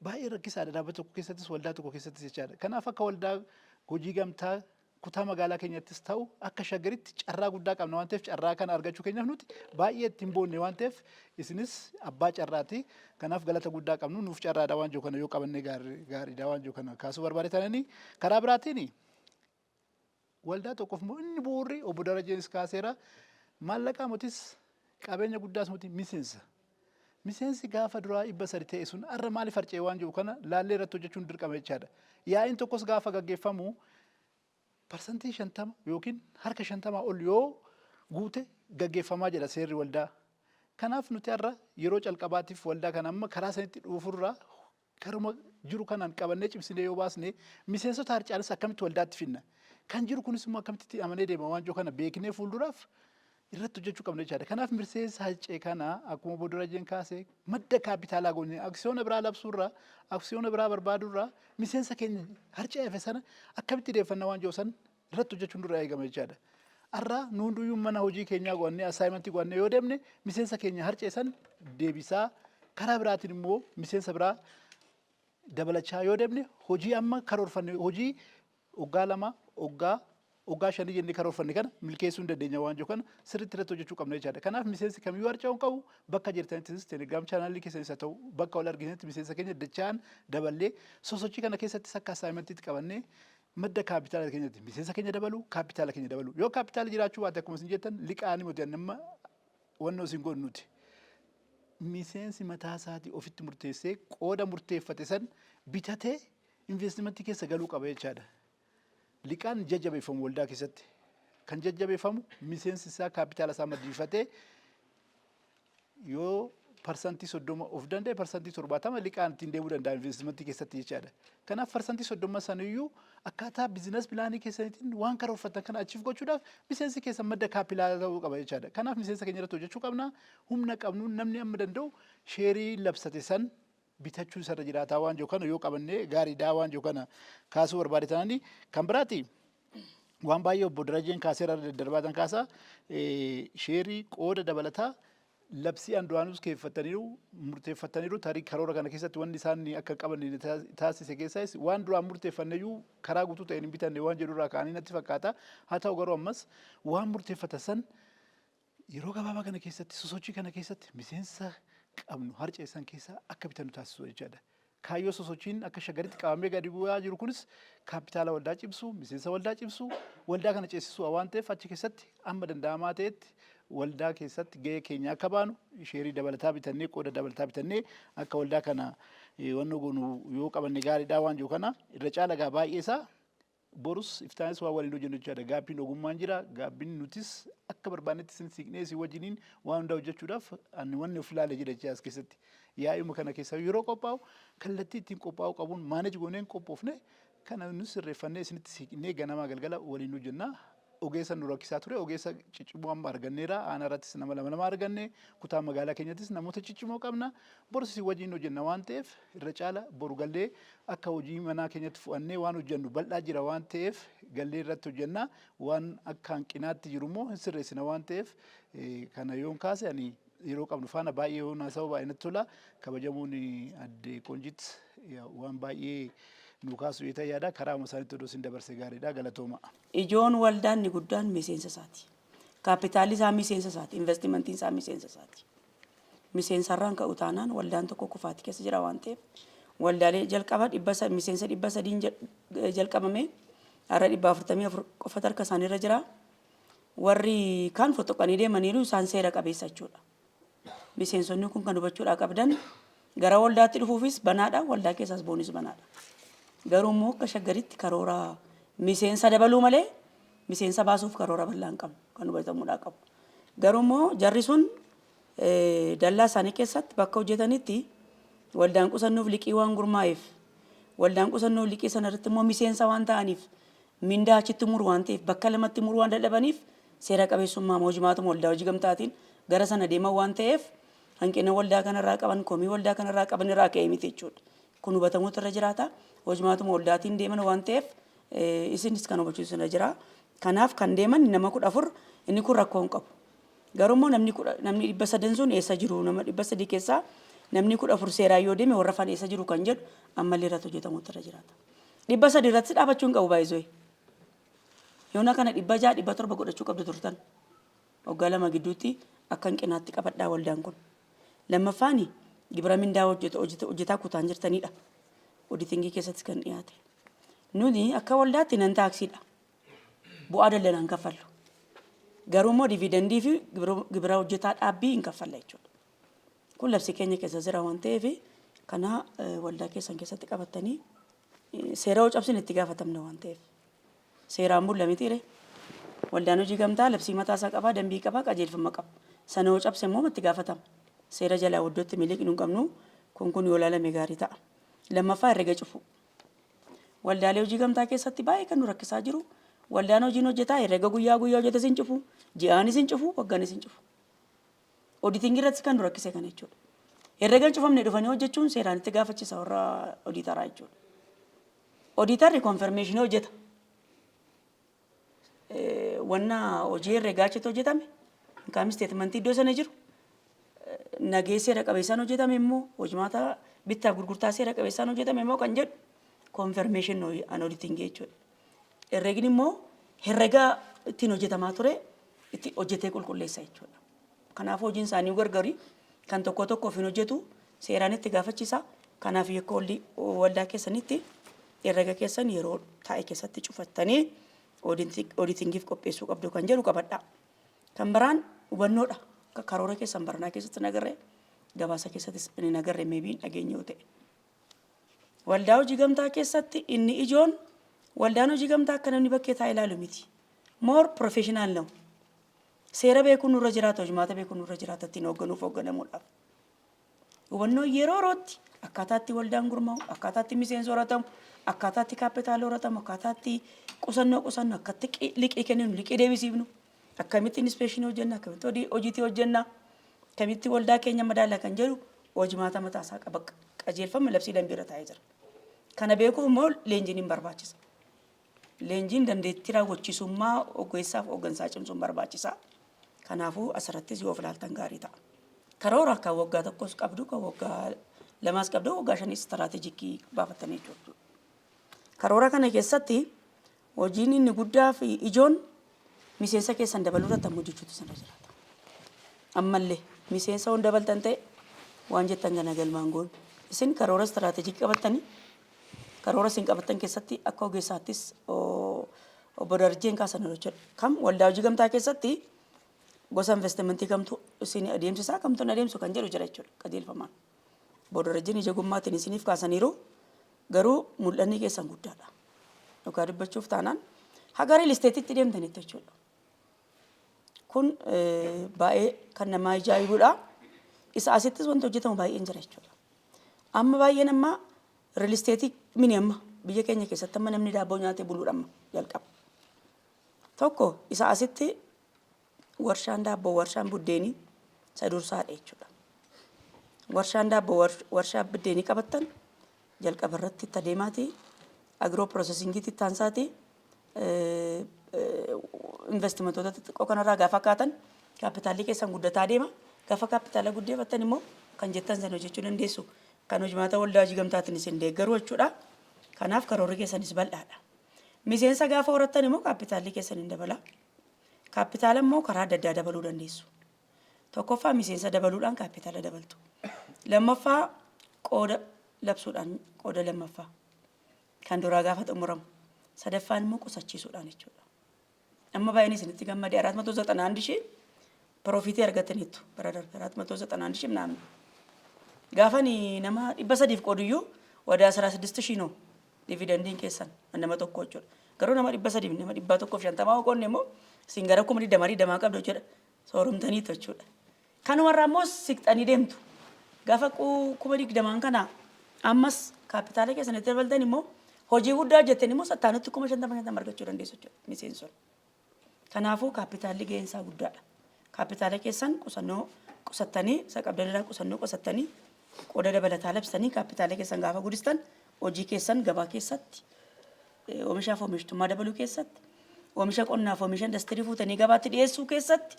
baay'ee rakkisaadha dhaabbata tokko keessattis, waldaa tokko keessattis jechaadha. Kanaaf akka waldaa hojii gamtaa kutaa magaalaa keenyattis ta'u akka Shaggaritti carraa guddaa qabna waan ta'eef, carraa kana argachuu keenyaaf nuti baay'ee ittiin boonne waan ta'eef, isinis abbaa carraati. Kanaaf galata guddaa qabnu, nuuf carraadha waan jiru kana yoo qabannee gaariidha waan jiru kana kaasuu barbaade tananii. Karaa biraatiin waldaa tokkoof immoo inni bu'uurri, obbo Darajeenis kaaseera, maallaqaa mutis, qabeenya guddaas muti, miseensa. Miseensi gaafa duraa 300 ta'e sun har'a maaliif harca'e waan jiru kana laallee irratti hojjechuun dirqama jechaadha. Yaa'iin tokkos gaafa gaggeeffamu 50% yookiin harka 50 ol yoo guute gaggeeffamaa jedha seerri waldaa. Kanaaf nuti har'a yeroo calqabaatiif waldaa kana amma karaa sanitti dhuufurraa karuma jiru kanaan qabannee cimsinee yoo baasne, miseensota harcaanis akkamitti waldaatti finna? Kan jiru kunis immoo akkamitti amanee deema waan jiru kana beeknee fuulduraaf irratti hojjechuu qabna jechaadha. Kanaaf miseensa harcee kana akkuma obbo Darajeen kaase madda kaapitaalaa goone, aksiyoona biraa labsuurraa, aksiyoona biraa barbaaduurraa, miseensa keenya harcee hafe sana akkamitti deeffanna waan jiru san irratti hojjechuun dura eegama jechaadha. Har'a nu hunduyyuu mana hojii keenyaa go'annee assignmentii go'annee yoo deemne, miseensa keenya harceessan deebisaa, karaa biraatiin immoo miseensa biraa dabalachaa yoo deemne, hojii amma karoorfanne, hojii waggaa 2, waggaa 5 jennee karoorfanne kana milkeessuu hin dandeenya waan jiru kana sirriitti irratti hojjechuu qabna jechaadha. Kanaaf miseensi kamiyyuu harca'uu hin qabu. Bakka jirtanittis Telegram channelii keessanis haa ta'u, bakka wal argitanitti miseensa keenya dachaan daballee, sosochii kana keessattis akka assignmentiitti qabannee madda kaapitaala keenyatti miseensa keenya dabaluu, kaapitaala keenya dabaluu. Yoo kaapitaala jiraachuu baate, akkuma isin jettan liqaanii miti amma wannoo isin godhu nuti. Miseensi mataa isaatii ofitti murteessee qooda murteeffate san bitatee investimentii keessa galuu qaba jechaadha. Liqaan jajjabeeffamu waldaa keessatti. Kan jajjabeeffamu miseensi isaa kaapitaala isaa maddisiifatee yoo 30% of danda'e, 70% liqaan ittiin deemuu danda'a investimentii keessatti jechaadha. Kanaaf 30% saniyyuu akkaataa business planii keessaniitiin waan karoorfattan kana achiif gochuudhaaf miseensi keessan madda kaapitaalaa ta'uu qaba jechaadha. Kanaaf miseensa keenya irratti hojjechuu qabna. Humna qabnuun namni amma danda'u sheerii labsate san bitachuu isarra jiraataa waan jiru kana yoo qabannee gaariidhaa waan jiru kana kaasuu barbaade taananii. Kan biraati, waan baay'ee obbo Darajeen kaaseera, daddarbaatan kaasaa, sheerii qooda dabalataa labsii an duraanus keeffataniiru, murteeffataniiru. Tarii karoora kana keessatti wanni isaan akka qaban taasise keessaas waan duraan murteeffanneyyuu karaa guutuu ta'een hin bitanne waan jedhu irraa ka'anii natti fakkaata. Haa ta'u garuu ammas waan murteeffatan san yeroo gabaabaa kana keessatti, sosochii kana keessatti miseensa qabnu harceessan keessaa akka bitannu taasisu jechaadha. Kaayyoo sosochiin akka Shaggaritti qabamee gadi bu'aa jiru kunis kaapitaala waldaa cimsu, miseensa waldaa cimsu, waldaa kana ceesisuu waan ta'eef, achi keessatti amma danda'amaa ta'etti waldaa keessatti gahee keenya akka baanu, sheerii dabalataa bitannee, qooda dabalataa bitannee akka waldaa kana wannoo goonu yoo qabanne gaariidhaa waan jiru kana irra caala gaa baay'ee isaa borus iftaanis waan waliin hojjennu jechaadha. Gaabbiin ogummaan jira. Gaabbiin nutis akka barbaannetti isin siiqnee isin wajjiniin waan hundaa hojjechuudhaaf ani wanni of ilaale jira jecha as keessatti. Yaa'ima kana keessa yeroo qophaa'u kallattii ittiin qophaa'uu qabuun manage gooneen qophoofne kana nus sirreeffannee isinitti siiqnee ganamaa galgala waliin hojjenna. Ogeessa nu rakkisaa ture, ogeessa ciccimoo amma arganneera. Aanaa irrattis nama lama lama arganne, kutaa magaalaa keenyattis namoota ciccimoo qabna. Borus isin wajjin hojjenna waan ta'eef, irra caala boru gallee akka hojii manaa keenyatti fu'annee waan hojjennu bal'aa jira waan ta'eef gallee irratti hojjenna. Waan akka hanqinaatti jiru immoo hin sirreessina waan ta'eef, kana yoon kaase ani yeroo qabnu faana baay'ee yoon haasa'u baay'ee natti tola. Kabajamuun adde Qonjit waan baay'ee nu kaasu yoo ta'e yaada karaa isaanitti odoo isin dabarse gaariidha, galatooma. Ijoon waldaan inni guddaan miseensa isaati. Kaapitaalli isaa miseensa isaati. Investimentiin isaa miseensa isaati. Miseensarraan ka'u taanaan waldaan tokko kufaatii keessa jira waan ta'eef, waldaalee jalqaba miseensa 300n jalqabame har'a 144 qofatu harka isaaniirra jira. Warri kaan foxoqanii deemaniiru, isaan seera qabeessa jechuudha. Miseensonni kun kan hubachuudhaa qabdan, gara waldaatti dhufuufis banaadha, waldaa keessaas boonis banaadha. Garuu immoo akka Shaggaritti karoora miseensa dabaluu malee miseensa baasuuf karoora bal'aa hin qabnu, kan hubatamuudhaa qabu. Garuu immoo jarri sun dallaa isaanii keessatti bakka hojjetanitti waldaan qusannoof liqii waan gurmaa'eef, waldaan qusannoof liqii sana irratti immoo miseensa waan ta'aniif, mindaa achitti muru waan ta'eef, bakka lamatti muruu waan dadhabaniif, seera qabeessummaa hojimaatuma waldaa hojii gamtaatiin gara sana deeman waan ta'eef, hanqina waldaa kanarraa qaban, komii waldaa kanarraa qaban irraa ka'ee miti jechuudha. Kun hubatamuutu irra jiraata. Hojimaatuma waldaatiin deeman waan ta'eef isinis kan hubachiisu irra jira. Kanaaf kan deeman nama 14 inni kun rakkoo hin qabu. Garuu immoo namni 300n sun eessa jiru? Nama 300 keessaa namni 14 seeraan yoo deeme, warra afaan eessa jiru kan jedhu ammallee irratti hojjetamuutu irra jiraata. 300 irratti dhaabachuu hin qabu baay'isoo. Yoona kana 600, 700 godhachuu qabdu turtan. Waggaa 2 gidduutti akka hanqinaatti qabadhaa waldaan kun. Lammaffaani gibira mindaa hojjetaa kutaan jirtanidha. Auditingii keessattis kan dhiyaate. Nuni akka waldaatti non taxiidha. Bu'aa daldalaa hin kaffallu. Garuu immoo dividendii fi gibira hojjetaa dhaabbii hin kaffalla jechuudha. Kun labsii keenya keessa jira waan ta'eef, kana waldaa keessan keessatti qabattanii seera yoo cabsine itti gaafatamna waan ta'eef. Seeraan bulla mitiire. Waldaan hojii gamtaa labsii mataa isaa qabaa, dambii qabaa, qajeelfama qaba. Sana yoo cabse immoo itti gaafatama. Seera jalaa iddootti miliqnu hin qabnu, kun yoo ilaalame gaarii ta'a. Lammaffaa, herrega cufuu. Waldaalee hojii gamtaa keessatti baay'ee kan nu rakkisaa jiru, waldaan hojiin hojjetaa herrega guyyaa guyyaa hojjetes hin cufu, ji'aanis hin cufu, waggaanis hin cufu. Auditingii irratti kan nu rakkise kana jechuudha. Herrega hin cufamne dhufanii hojjechuun seeraan itti gaafachisa warra auditoraa jechuudha. Auditorri confirmationii hojjeta. Wanna hojii herregaa achitti hojjetame, income statementii iddoo sana jiru, nagee seera qabeessaan hojjetame immoo, hojimaata bittaaf gurgurtaa seera qabeessaan hojjetame immoo kan jedhu confirmation and auditing jechuudha. Herregni immoo herrega ittiin hojjetamaa ture itti hojjetee qulqulleessa jechuudha. Kanaafuu hojiin isaanii gargari, kan tokko tokkoof hin hojjetu, seeraan itti gaafachisa. Kanaaf yakka waldaa keessanitti herrega keessan yeroo taa'e keessatti cufattanii auditingiif qopheessuu qabdu kan jedhu qabadha. Kan biraan hubannoodha. Akka karoora keessan baranaa keessatti hin agarre, gabaasa keessattis hin agarre, maybe dhageenya yoo ta'e. Waldaa hojii gamtaa keessatti inni ijoon waldaan hojii gamtaa akka namni bakkee taa'ee ilaalu miti. More professional ነው. Seera beekuun nurra jiraata, hojimaata beekuun nurra jiraata ittiin hoogganuuf hoogganamuudhaaf. Hubannoo yeroo yerootti akkaataatti waldaan gurmaa'u, akkaataatti miseensa horatamu, akkaataatti kaapitaala horatamu, akkaataatti qusannoo qusannu, akkatti liqii kenninu, liqii deebisiifnu, akkamitti inspectionii hojjenna, akkamitti hojiitii hojjenna, akkamitti waldaa keenya madaala kan jedhu hojimaata mataasaa qaba. Qajeelfama labsii dambii irra taa'ee jira. Kana beekuuf immoo leenjiin hin barbaachisa. Leenjiin dandeettii raawwachiisummaa ogeessaaf hooggansaa cimsuun barbaachisaa. Kanaafuu asirrattis yoo of ilaaltan gaarii ta'a. Karoora kan waggaa tokkos qabdu, kan waggaa lamaas qabdu, waggaa shanis strategicii baafattanii jechuudha. Karoora kana keessatti hojiin inni guddaa fi ijoon miseensa keessan dabaluu irratti amma hojjechuutu sirra jiraata. Ammallee miseensa hon dabaltan ta'e waan jettan kana galmaan goon. Isin karoora strategicii qabattanii, karoora isin qabattan keessatti akka ogeessaattis obbo Darajjeen kaasan jechuudha. Kam waldaa hojii gamtaa keessatti gosa investimentii kamtu isin adeemsisaa, kamtu hin adeemsu kan jedhu jira jechuudha qajeelfamaan. Obbo Darajjeen ija gummaatiin isiniif kaasaniiru, garuu mul'anni keessan guddaadha. Dhugaa dubbachuuf taanaan haga real estateitti deemtanitti jechuudha. Kun baay'ee kan nama ajaa'ibudha. Isa asittis wanti hojjetamu baay'een jira jechuudha. Amma baay'een amma real estateii mini, amma biyya keenya keessatti amma namni daabboo nyaatee buluudha amma jalqaba. Tokko isa asitti warshaan daabboo, warshaan buddeenii isa dursaadha jechuudha. Warshaan daabboo, warshaa buddeenii qabattan jalqaba irratti itti adeemaati, agro processingiitti itti aansaati, investimentoota xixiqqoo kanarraa gaafa kaatan kaapitaalli keessan guddataa deema. Gaafa kaapitaala guddeeffattan immoo kan jettan sana hojjechuu dandeessu. Kan hojimaata waldaa hojii gamtaatiin isin deeggaru jechuudha. Kanaaf karoorri keessanis bal'aadha. Miseensa gaafa horattan immoo kaapitaalli keessan hin dabala. Kaapitaala immoo karaa adda addaa dabaluu dandeessu. Tokkoffaa miseensa dabaluudhaan kaapitaala dabaltu. Lammaffaa qooda labsuudhaan, qooda lammaffaa kan duraa gaafa xumuramu. Sadaffaan immoo qusachiisuudhaan jechuudha. Amma baay'een isinitti gammadee 491 ሺህ profitii argataniitu bara darbe, 491 ሺህ ምናምን. Gaafani nama 300f qooduyyuu ወደ 16 ሺህ ነው dividendiin keessan nama tokko jechuudha. Garuu nama 300f, nama 150 qoodne immoo isin gara 20,000 20 qabdu jechuudha. Sooromtaniitu jechuudha. Kanumarraa immoo siqxanii deemtu. Gaafa 20,000n kana ammas kaapitaala keessanitti dabaltan immoo, hojii guddaa hojjettan immoo sattaanutti 50,000 50 argachuu dandeessu jechuudha miseensonni. Kanaafuu kaapitaalli gaheen isaa guddaadha. Kaapitaala keessan qusannoo qusattanii, isa qabdanirraa qusannoo qusattanii, qooda dabalataa labsitanii, kaapitaala keessan gaafa guddistan hojii keessan gabaa keessatti oomishaaf oomishtummaa dabaluu keessatti, oomisha qonnaaf oomisha industirii fuutanii gabaatti dhiyeessuu keessatti,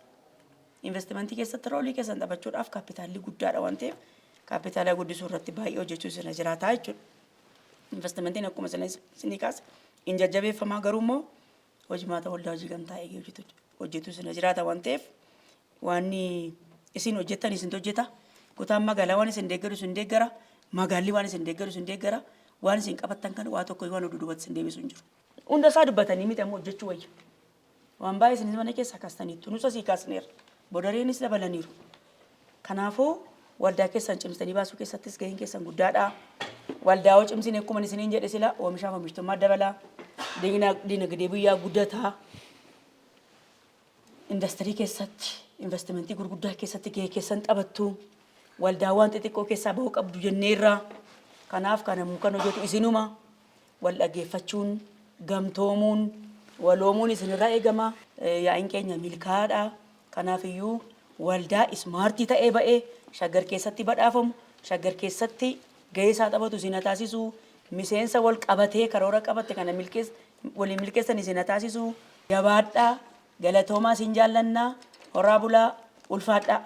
investimentii keessatti roleii keessan taphachuudhaaf kaapitaalli guddaadha waan ta'eef kaapitaala guddisuu irratti baay'ee hojjechuu isin jiraataa jechuudha. Investimentiin akkuma isinii kaase hin jajjabeeffamaa, garuu immoo hojimaata waldaa hojii gamtaa eegee hojjetu isin jiraata waan ta'eef waan isin hojjettan isintu hojjeta. Kutaan magaalaa waan isin deeggaru isin deeggara. Magaalli waan isin deeggaru isin deeggara. Waan isin qabattan kan waa tokko waan duubatti isin deebisu hin jiru. Hunda isaa dubbatanii miti, amma hojjechuu wayya. Waan baay'ee isinis mana keessaa kaastaniittu, nus asii kaasneerra. Bodareenis dabalaniiru. Kanaafuu waldaa keessan cimsanii baasuu keessattis gaheen keessan guddaadha. Waldaa hoo cimsine, akkuma isiniin jedhe sila, oomishaaf oomishtummaa dabalaa. Dinagdee biyyaa guddataa. Industirii keessatti, investimentii gurguddaa keessatti gahee keessan taphattu. Waldaa waan xixiqqoo keessaa bahuu qabdu jenneerra. Kanaaf kanamuu kan hojjetu isinuma. Wal dhaggeeffachuun, gamtoomuun, waloomuun isinirraa eegama. Yaa'iin keenya milkaa'aadha. Kanaaf iyyuu waldaa smartii ta'ee ba'ee Shaggar keessatti badhaafamu, Shaggar keessatti gahee isaa taphatu isin haa taasisu. Miseensa wal qabatee karoora qabatte kana waliin milkeessan isin haa taasisu. Jabaadhaa. Galatoomaa, isin jaallannaa. Horaa bulaa, ulfaadhaa.